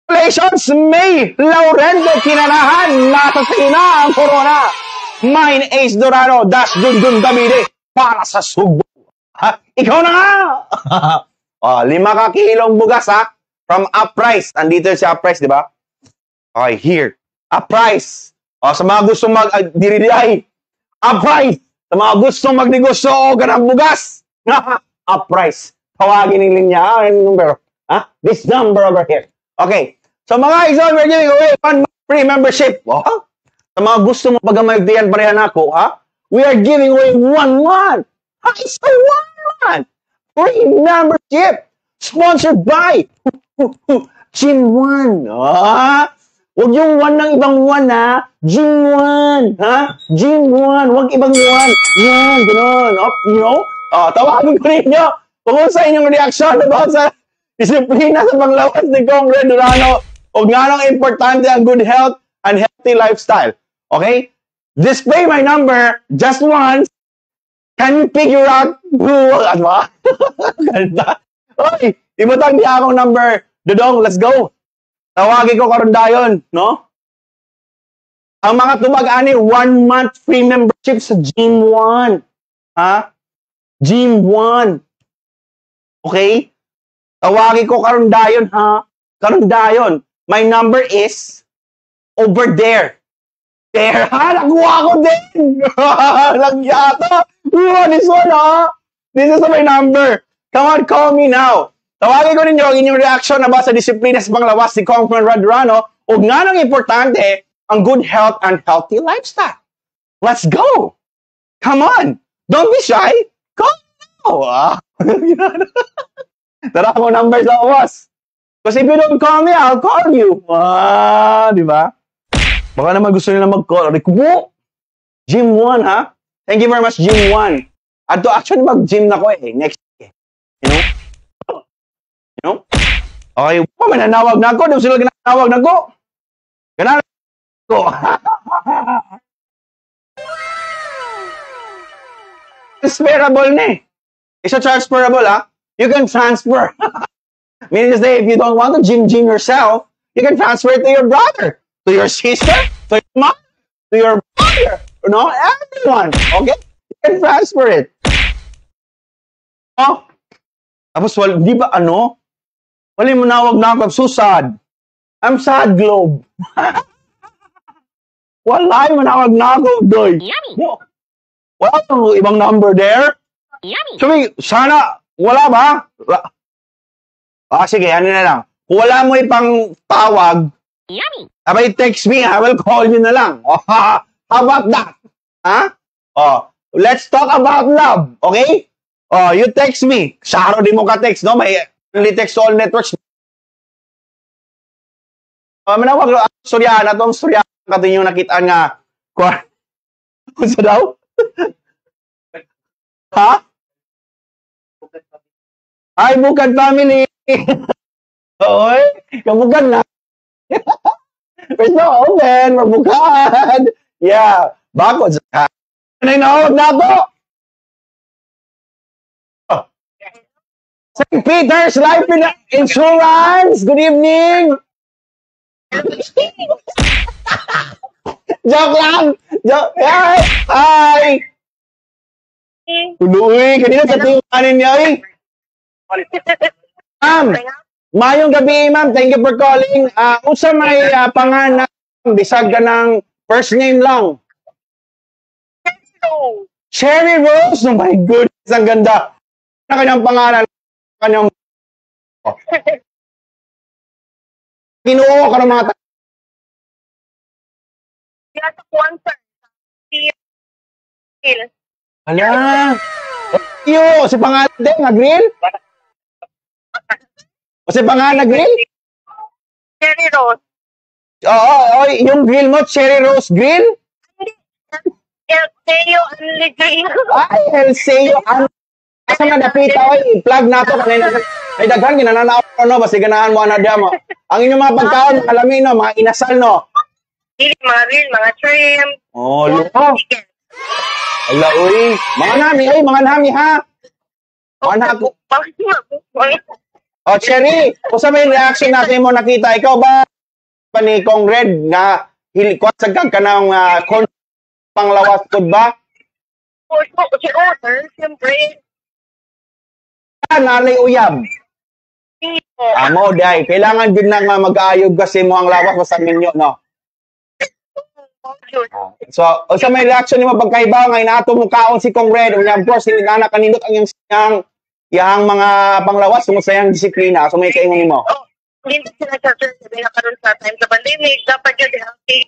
Congratulations, May Laurendo Kinanahan. Nasa sa'yo na ang corona. Mine Ace Durano dash Junjun Davide para sa Sugbo. Ha? Ikaw na nga! Oh, 5 ka kilong bugas ha? From Uprise. Andito si Uprise, di ba? Okay, here. Uprise. Oh, sa mga gustong mag... Diri-diri. Uprise! Sa mga gustong magnegosyo o ganang bugas. Uprise. Tawagin yung linya. Ang numero. Ha? This number over here. Okay. So mga igsoon, we're giving away 1 month free membership. Oh? Sa mga gusto mo pagamayagdiyan parehan ako, ha? We are giving away 1 month. Ha? It's a 1 month free membership sponsored by Gym 1. Ah? Huwag yung 1 ng ibang 1, ha? Gym 1, ha? Gym 1. Huwag ibang 1. Yan, ganoon. Oh, you know? Oh, tawagin ko ninyo. Kung sa inyong reaction about sa disiplina sa panglawas ni Congress Durano o nga nang importante ang good health and healthy lifestyle. Okay? Display my number just once. Can you figure out who? Ano ba? Ganda. Oy, ibutang niya akong number. Dodong, let's go. Tawagin ko karon dayon, no? Ang mga tumag-ani, 1 month free membership sa Gym 1. Ha? Gym 1. Okay? Tawagin ko karon dayon, ha? Karon dayon. My number is over there. There, ha? Nakuha ko din! Nagyata! Oh, this one, ha? This is my number. Come on, call me now. Tawagin ko ninyo ang inyong reaction na ba sa disiplina sa panglawas ni Congressman Rod Durano o nga nang importante ang good health and healthy lifestyle. Let's go! Come on! Don't be shy! Come now! Ah. Tara mo number sa owas. Kasi if you don't call me, I'll call you. Ah, di ba? Baka naman gusto nila mag-call. Gym 1, ha? Thank you very much, Gym 1. Adto actually mag-gym na ko eh next eh. You know? You know? Okay, pa mananawag na ako, di sila ginawag na ko. Ganaan ko. Transferable na eh. It's a transferable, ah. You can transfer. Meaning to say, if you don't want to gym yourself, you can transfer it to your brother, to your sister, to your mom, to your brother, everyone. Okay? You can transfer it. Oh. Tapos, wal, di ba ano? Wala mo nawag na ako. I'm so sad. I'm sad, Globe. Wala mo nawag na ako, doy. Wala bang ibang number there? Sabi, sana, wala ba? Ah, sige, ano na lang. Kung wala mo ipang tawag, abay, text me, I will call you na lang. How about that? Ha? Oh, let's talk about love, okay? Oh, you text me. Saro di mo ka-text, no? May only text all networks. Oh, manawag, Suryana, tong Suryana, kato yung nakita nga, kung daw? Ha? Ay, Bukad family! Oy, kabukad na. There's no open, mabukad. Yeah, bakod. Ano yung na ako? St. Peter's Life Insurance! Good evening! Joke lang! Joke! Hi! Hi! Uy, kanina sa tingin niya eh. Ma'am, mayong gabi, ma'am. Thank you for calling. Unsa may pangalan, bisag ka ng first name lang. Cherry Rose. Oh my goodness, ang ganda. Ano kanyang pangalan? Kanyang Kinuha ka ng mga Hala. Yo, si pangalan din, nga grill? O si pangalan na grill? Cherry Rose. Oo, oo, yung grill mo, Cherry Rose Grill? El Teo Only Grill. Ay, El Seo. Asa nga napita, oy, plug na to. Kanina, ay, daghan, ginananaw ko, no? Basta ganahan mo, ano, mo. Ang inyong mga pagkaon, mga alamin, no? Mga inasal, no? Mga grill, mga shrimp. Oh, lo. Ala, uy. Mga nami, oy, mga nami, ha? Mga nami. Oh, Cherry, kung sa may reaction natin mo nakita, ikaw ba pa ni Kong Red na hilikot sa kag ka ng panglawas ko ba? Oo, sir, siyempre. Nalay uyab. Amo, day. Kailangan din na nga mag-aayog kasi mo ang lawas basta minyo, no? So, sa may reaction nimo pagkaibaw nga inato mo kaon si Kong Red, unya of course hindi na kanindot ang iyang mga panglawas tungod sa iyang disiplina. So may kaingon nimo. Oh, hindi sila sa sir, sabi na karon sa time sa pandemic, dapat yun healthy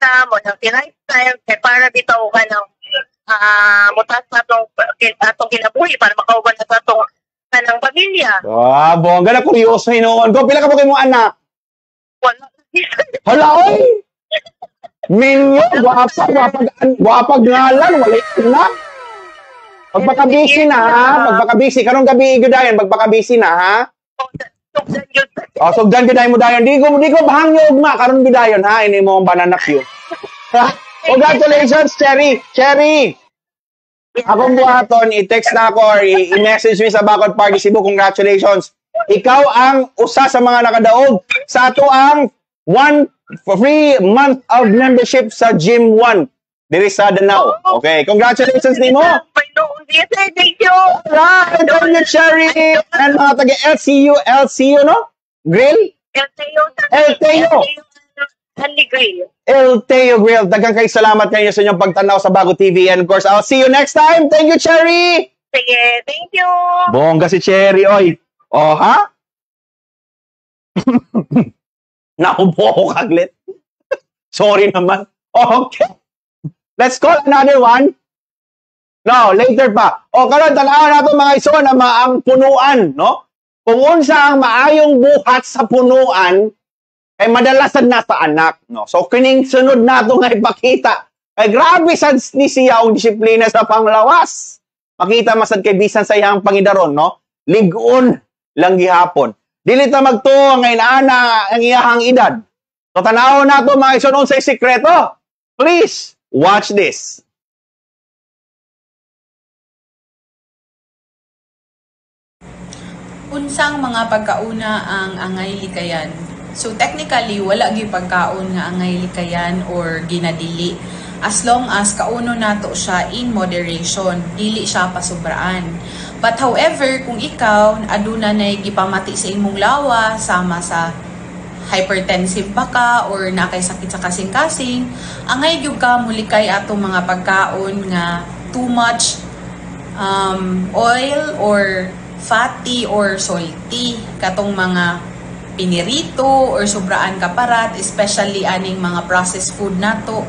sa mo, healthy lifestyle kay para bitaw ka ng mutas na atong kinabuhi para makauban na sa atong kanang pamilya. Ah, bongga na kuryoso hinuon ko. Pila ka ba kay mong anak? Wala. Hala oy. Minyo, gwapa, gwapa, ngalan, wala anak. Pagpakabisi na, ha? Pagpakabisi. Karong gabi, gyud pagpakabisi na, ha? Oh, sugdan gyud mo dayon. Di ko bahang ugma karon gyud dayon, ha? Ini mo ang banana queue. Congratulations, Cherry. Cherry. Akong buhaton, i-text na ako or i-message me sa Bakod Party Cebu. Congratulations. Ikaw ang usa sa mga nakadaog sa ato ang one free month of membership sa Gym 1 diri sa Danao. Okay, congratulations nimo. Thank you. Alright, thank you, Cherry. And mga taga LCU, LCU, no? Grill? El Teo. El Teo. Handy Grill. El Teo Grill. Daghang kay salamat kayo sa inyong pagtanaw sa Bago TV. And of course, I'll see you next time. Thank you, Cherry. Sige, thank you. Bongga si Cherry, oy. Oh, ha? Naubo ako kaglit. Sorry naman. Okay. Let's call another one. No, later pa. O karon tan-awon nato mga ison ang, ang punuan, no? Kung unsa ang maayong buhat sa punuan, ay madalasan na sa anak, no? So kining sunod nato nga ipakita. Kay grabe sad ni siya ang disiplina sa panglawas. Makita masad kay bisan sa iyang pangidaron, no? Lig-on lang gihapon. Dili ta magtuo nga inaana ang iyahang edad. So tan-awon nato mga igsoon unsay sikreto. Please watch this. Unsang mga pagkauna ang angay likayan? So technically wala gyud pagkaon nga angay likayan or ginadili. As long as kauno nato siya in moderation, dili siya pasubraan. But however, kung ikaw aduna nay gipamati sa imong lawas sama sa hypertensive ba ka or naa kay sakit sa kasing-kasing, angay gyud ka mulikay atong mga pagkaon nga too much oil or fatty or salty, katong mga pinirito or sobraan kaparat, especially aning mga processed food nato,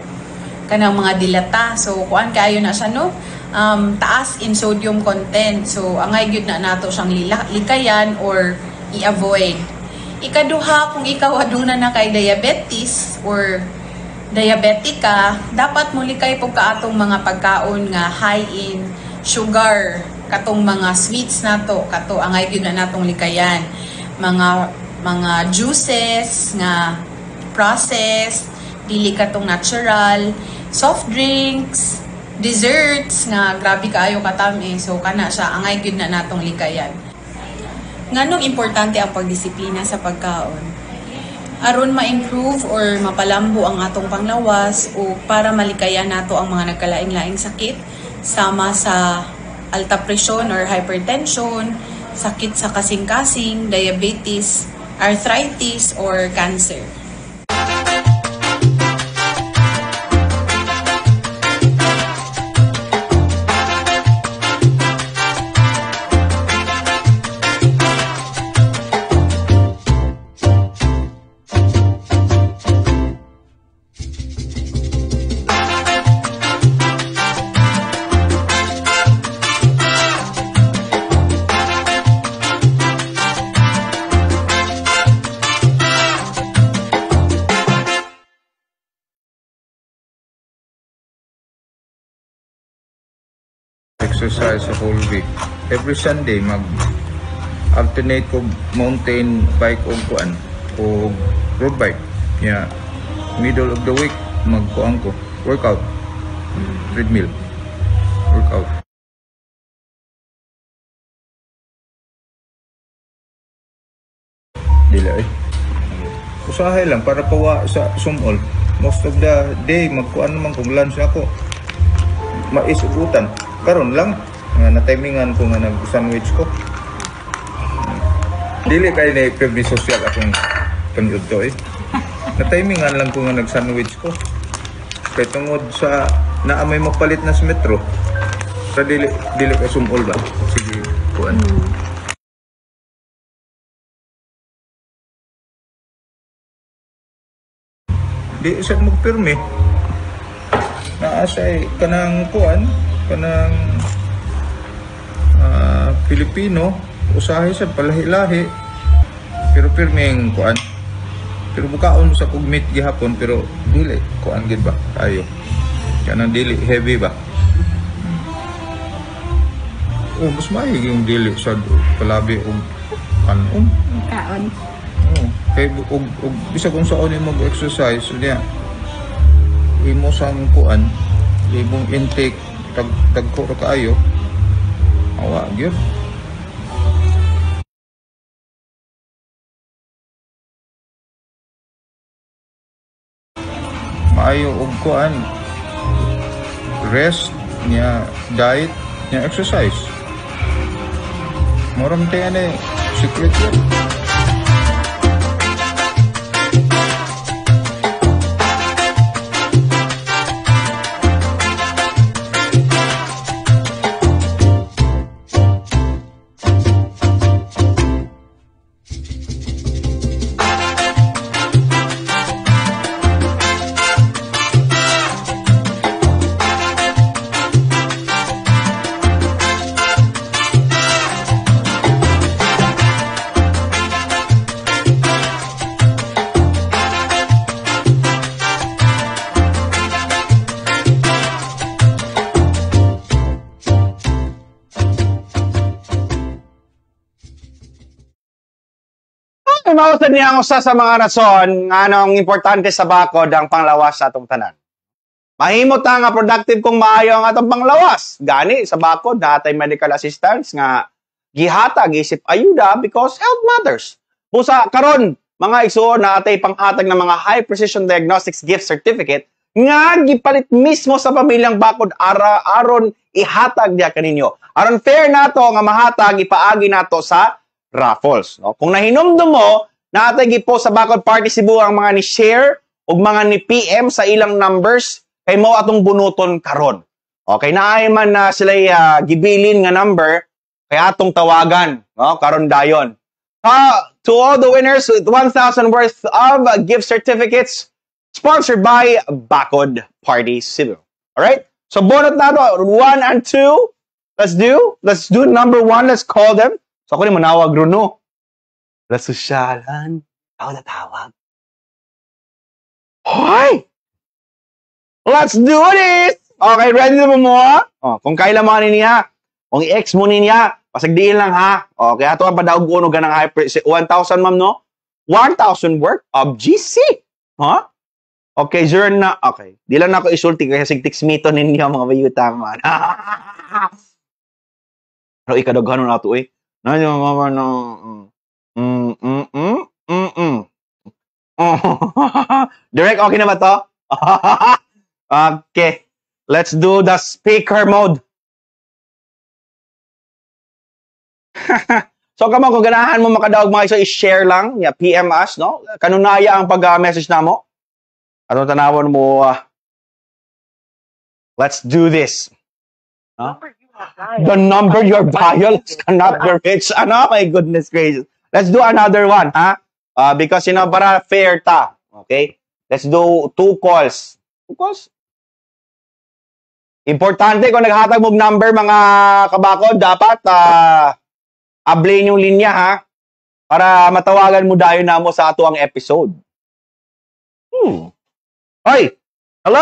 kanang mga dilata. So kuan kaayo na siya, no, taas in sodium content. So angay gyud na nato siyang likayan or i-avoid. Ikaduha, kung ikaw aduna na kay diabetes or diabetic ka, dapat mulikay pug ka atong mga pagkaon nga high in sugar, katong mga sweets nato, kato angay gyud na natong likayan. Mga juices nga processed, dili katong natural, soft drinks, desserts nga grabe kaayo katami. So kana siya angay gyud na natong likayan. Nganong importante ang pagdisiplina sa pagkaon? Aron ma-improve or mapalambo ang atong panglawas o para malikayan nato ang mga nagkalaing-laing sakit sama sa alta presyon or hypertension, sakit sa kasing-kasing, diabetes, arthritis, or cancer. Exercise sa whole week. Every Sunday mag alternate ko mountain bike og kuan o road bike. Yeah. Middle of the week magkuan ko workout. Treadmill workout. Dili ay. Usahay lang para pawa sa sumol. Most of the day magkuan naman kung lunch ako. Mais ug utan. Karon lang nga na-timingan ko nga nag-sandwich ko. Dili kay ni pirmi social akong panyud to eh. Na-timingan lang ko nga nag-sandwich ko. Kay tungod sa naa may mapalit na sa metro. Sa dili kay sumol ba? Sige, kuan. Di sa magpirmi. Naa say kanang kuan, kanang Pilipino, usahay sa palahi-lahi. Pero pirming kuan. Pero bukaon sa kog meat gihapon pero dili kuan gid ba kayo. Kanang dili heavy ba. Oh, mas maayog yung dili sa palabi og kanon. Kaon. Oh, kay og bisag unsa ni mag-exercise niya. Imo sang kuan, imong intake dagko ra kaayo. Awa gyud. Maayo og kuan, rest niya, diet niya, exercise. Mura man tayo ani secret yun. And mao sad niya ang usa sa mga rason nga anong importante sa bakod ang panglawas sa atong tanan. Mahimo ta nga productive kung maayo ang atong panglawas. Gani sa bakod naa tay medical assistance nga gihatag isip ayuda because health matters. Busa karon, mga igsuon, naa tay panghatag ng mga high precision diagnostics gift certificate nga gipalit mismo sa pamilyang Bakod ara aron ihatag diha kaninyo. Aron fair nato nga mahatag, ipaagi nato sa raffles, no? Kung nahinumdum mo, naa tay gipost sa Bakod Party Cebu ang mga ni share ug mga ni PM sa ilang numbers kay mao atong bunuton karon. Okay, naay man na sila gibilin nga number kay atong tawagan, no, karon dayon. To all the winners with 1,000 worth of gift certificates sponsored by Bakod Party Cebu. All right? So bunot na to, 1 and 2. Let's do number 1. Let's call them. So ako ni manawag Bruno. La sosyalan. Ako na tawag. Hoy! Let's do this! Okay, ready na mo? Oh, kung kailan mo ani niya, kung i-ex mo niya, pasagdiin lang ha. Okay, ato ang padaog uno ganang hyper 1,000, ma'am, no? 1,000 worth of GC. Ha? Okay, zero na. Okay. Di lang ako isulti kasi sig text mito ninyo mga bayutang man. Ano ikadaghanon ato eh. Nanyo mga no. Direct, okay na ba to? Okay. Let's do the speaker mode. So kamo kung ganahan mo makadaog mga iso, i-share lang, ya, PM us, no? Kanunaya ang pag-message namo. Atong tanawon mo, let's do this. Huh? The number your dials cannot be reached. Ano? My goodness gracious. Let's do another one, ha? Because, you know, para fair ta. Okay? Let's do 2 calls. 2 calls? Importante kung naghatag mong number, mga kabako, dapat ablayin yung linya, ha? Para matawagan mo dayon na mo sa ato ang episode. Hoy! Hello!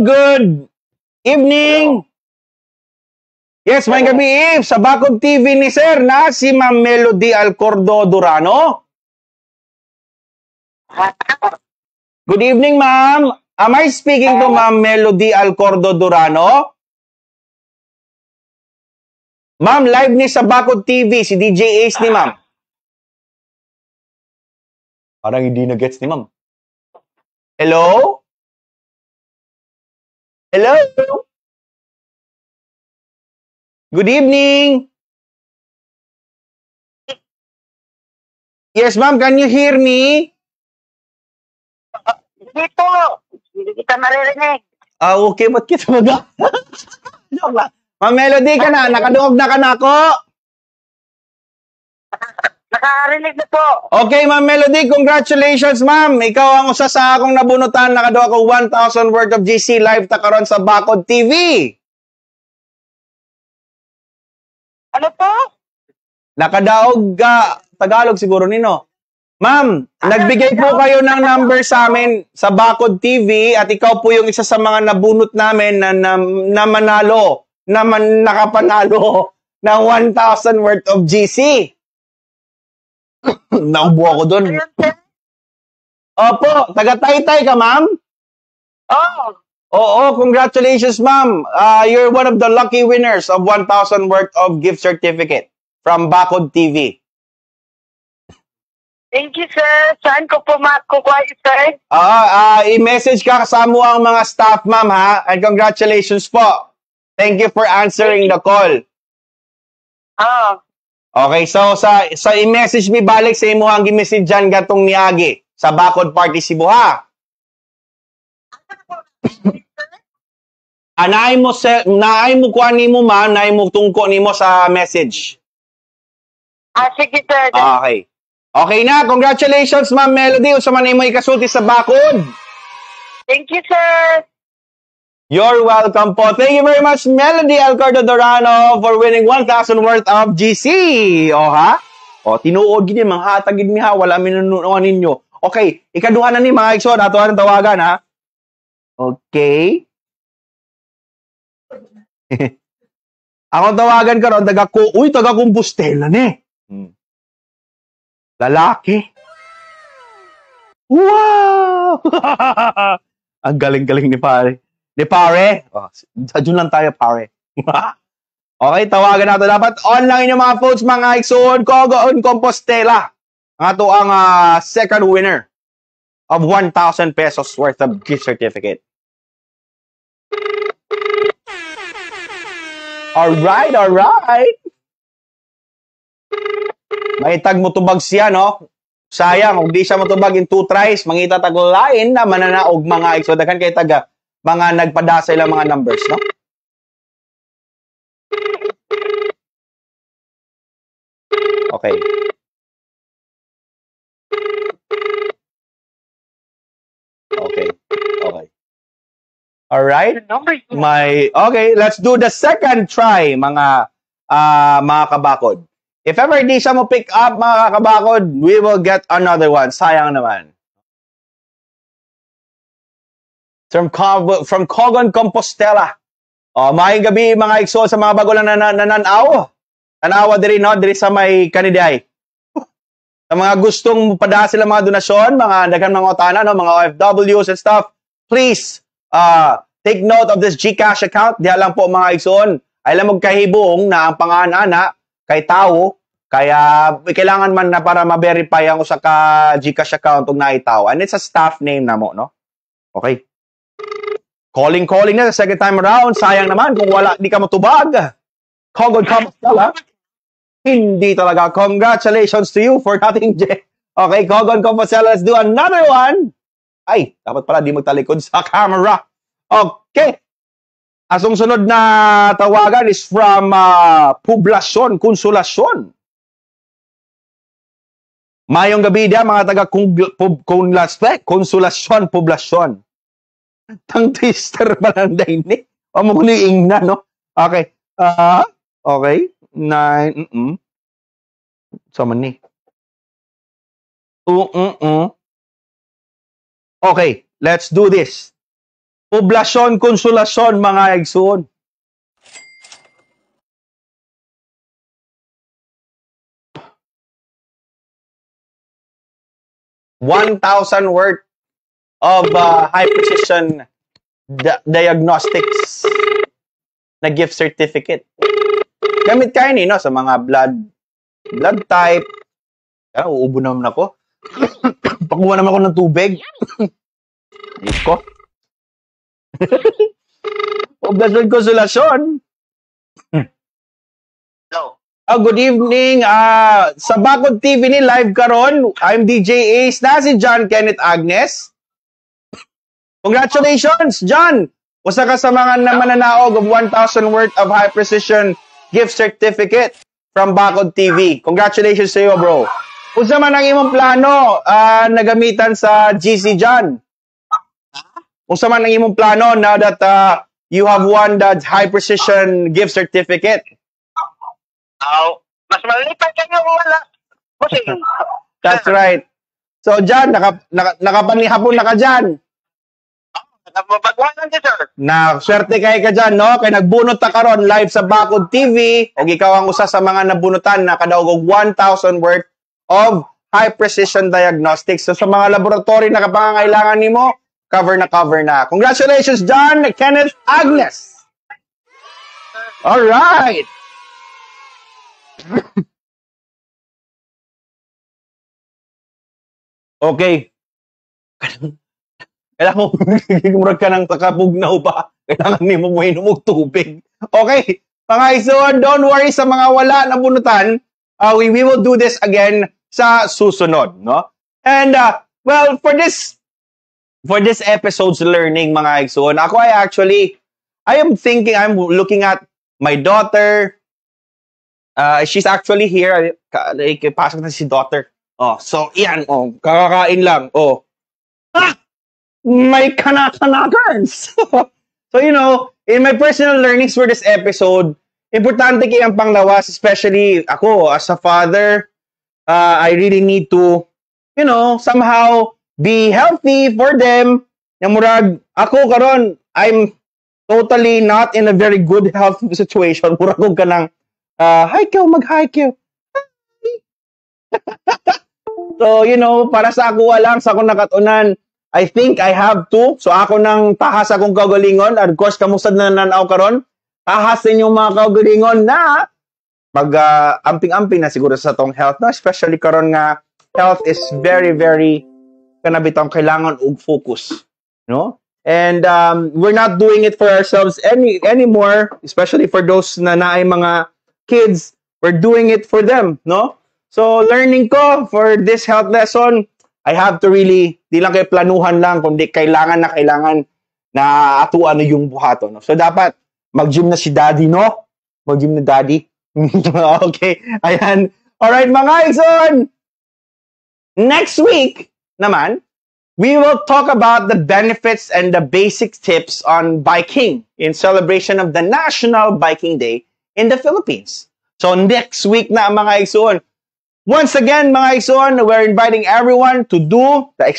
Good evening! Yes, may gabi, Eve. Sa Bakod TV ni Sir na si Ma'am Melody Alcordo Durano. Good evening, ma'am. Am I speaking to Ma'am Melody Alcordo Durano? Ma'am, live ni sa Bakod TV, si DJ Ace ni ma'am. Parang hindi na gets ni ma'am. Hello? Hello? Good evening. Yes, ma'am, can you hear me? Hindi po. Hindi kita maririnig. Ah, okay. Ba't kita mag- Joke lang. Ma'am Melody ka na. Nakadungog na ka na ako. Nakarinig na po. Okay, Ma'am Melody. Congratulations, ma'am. Ikaw ang usa sa akong nabunutan. Nakaduha ko 1,000 worth of GC live ta karon sa Bakod TV. Ano po? Nakadaog ka. Tagalog siguro nino. Ma'am, nagbigay po kayo ng number sa amin sa Bakod TV at ikaw po yung isa sa mga nabunot namin na manalo, nakapanalo ng 1,000 worth of GC. Naubo ako dun. Opo, taga-Taytay ka, ma'am? Oo. Oo, congratulations, ma'am. You're one of the lucky winners of 1,000 worth of gift certificate from Bakod TV. Thank you, sir. Saan ko po makukuha, sir? I-message ka kasama ang mga staff, ma'am, ha? And congratulations po. Thank you for answering the call. Okay, so sa i-message mi balik sa imo ang gi-message dyan gatong niagi sa Bakod Party Cebu, ha? Naay mo naay mo kuan nimo, ma'am, naay mo tungko nimo sa message. Sige, sir. Okay. Okay na, congratulations, Ma'am Melody. Unsa man imo ikasulti sa Bakod? Thank you, sir. You're welcome po. Thank you very much, Melody Alcordo Dorano, for winning 1,000 worth of GC. O ha? O, tinuod gini, manghatag gini ha. Wala minunuan ninyo. Okay, ikaduha na ni mga igsoon. Ato ang tawagan ha. Okay. Akong tawagan karon taga ko, uy, taga Compostela ni. Lalaki. Wow! Ang galing-galing ni pare. Ni pare. Oh, sa June lang tayo, pare. Okay, tawagan natin. Dapat on lang inyong mga phones, mga igsoon. Cogon Compostela. Ang ato ang second winner of 1,000 pesos worth of gift certificate. Alright, alright. May tag mo tubag siya, no? Sayang, kung di siya matubag in 2 tries, mangita tag lain na mananaog mga igsoon. Daghan kay taga mga nagpada sa ilang mga numbers, no? Okay. Okay. Okay. All right. My okay, let's do the second try, mga kabakod. If ever di siya mo pick up, mga kabakod, we will get another one. Sayang naman. From Cogon Compostela. Oh, maayong gabi mga igsoon sa mga bago lang nananaw. Tanawa diri, no, diri sa may kaniday. Sa mga gustong padala sila mga donasyon, mga daghan mga utana, no, mga OFWs and stuff, please take note of this GCash account. Diha lang po mga igsoon. Ay lang magkahibong na ang pangan-ana kay tao, kaya kailangan man na para ma-verify ang usa ka GCash account ug naay tao. And it's a staff name na mo, no? Okay. Calling na the second time around. Sayang naman kung wala, di ka matubag. Cogon Compostela. Hindi talaga. Congratulations to you for nothing, J. Okay, Cogon Compostela. Let's do another one. Ay, dapat pala di magtalikod sa camera. Okay. Asong sunod na tawagan is from Poblacion, Consolacion. Mayong gabi dia mga taga Consolacion, Poblacion. Tang twister pa lang dahil ni. O mo kuno ingna, no? Okay. Okay. 9. So man ni. Okay, let's do this. Poblacion, Consolacion, mga igsoon. $1,000 worth of high precision diagnostics na gift certificate. Gamit kayo ni, no, sa mga blood type. Kaya, uubo naman ako. Pakuha naman ako ng tubig. Diyos ko. Poblacion Consolacion. Hello. Good evening. Sa Bakod TV ni live karon, I'm DJ Ace na si John Kenneth Agnes. Congratulations, John. Usa ka sa mga mananaog of 1,000 worth of high precision gift certificate from Bakod TV. Congratulations sa iyo, bro. Unsa man ang imong plano nagamitan sa GC, John? Unsa man ang imong plano now that you have won that high precision gift certificate? Mas malipad kayo kung wala. That's right. So, John, nakapanihapon na ka dyan. Nakapagwanan siya, sir. Na, swerte kay ka dyan, no? Kay nagbunot ta karon live sa Bakod TV, o ikaw ang usa sa mga nabunutan na kadaog og 1,000 worth of high precision diagnostics. So, sa mga laboratory na kapangangailangan nimo, cover na cover na. Congratulations, John Kenneth Agnes. All right. Okay. Kailangan mo, murag ka ng kakapugnaw ba? Kailangan nimo mo og tubig. Okay. Mga isuon, don't worry sa mga wala na bunutan. We will do this again sa susunod, no? And well, for this episode's learning, mga igsoon, ako ay actually, I am thinking, I'm looking at my daughter. She's actually here. Like, pasok na si daughter. Oh, so iyan, oh, kakakain lang. Oh. Ah! May kanakanakers. So, you know, in my personal learnings for this episode, importante kay ang panglawas, especially ako as a father, I really need to, you know, somehow be healthy for them. Yung murag, ako karon, I'm totally not in a very good health situation. Murag ko ka ng, hi Kyo, mag-hi Kyo. Hi. So, para sa ako lang, sa akong nakatunan, I think I have to. So, ako nang tahas akong kaugalingon. And of course, kamusad na nanaw karon. Tahas ninyong mga kaugalingon na mag amping-amping na siguro sa atong health, no? Especially karon nga health is very, very kana bitong kailangan og focus, no? And we're not doing it for ourselves anymore, especially for those na naay mga kids. We're doing it for them, no? So learning ko for this health lesson, I have to really, di lang kay planuhan lang, kundi kailangan na kailangan na atuan na yung buhaton, no? So dapat mag-gym na si Daddy, no? Mag-gym na Daddy. Okay, ayan. Alright, mga igsoon! Next week naman, we will talk about the benefits and the basic tips on biking in celebration of the National Biking Day in the Philippines. So next week na, mga igsoon. Once again, mga igsoon, we're inviting everyone to do the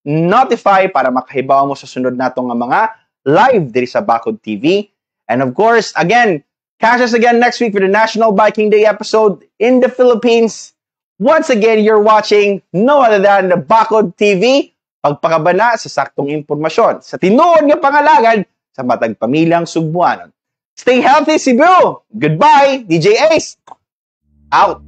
!notify para makahibaw mo sa sunod natong nga mga live diri sa Bakod TV. And of course, again, catch us again next week for the National Biking Day episode in the Philippines. Once again, you're watching no other than the Bakod TV, pagpakabana sa saktong impormasyon sa tinuod nga pangalagad sa matag pamilyang Sugbuanon. Stay healthy, Cebu! Goodbye, DJ Ace! Out!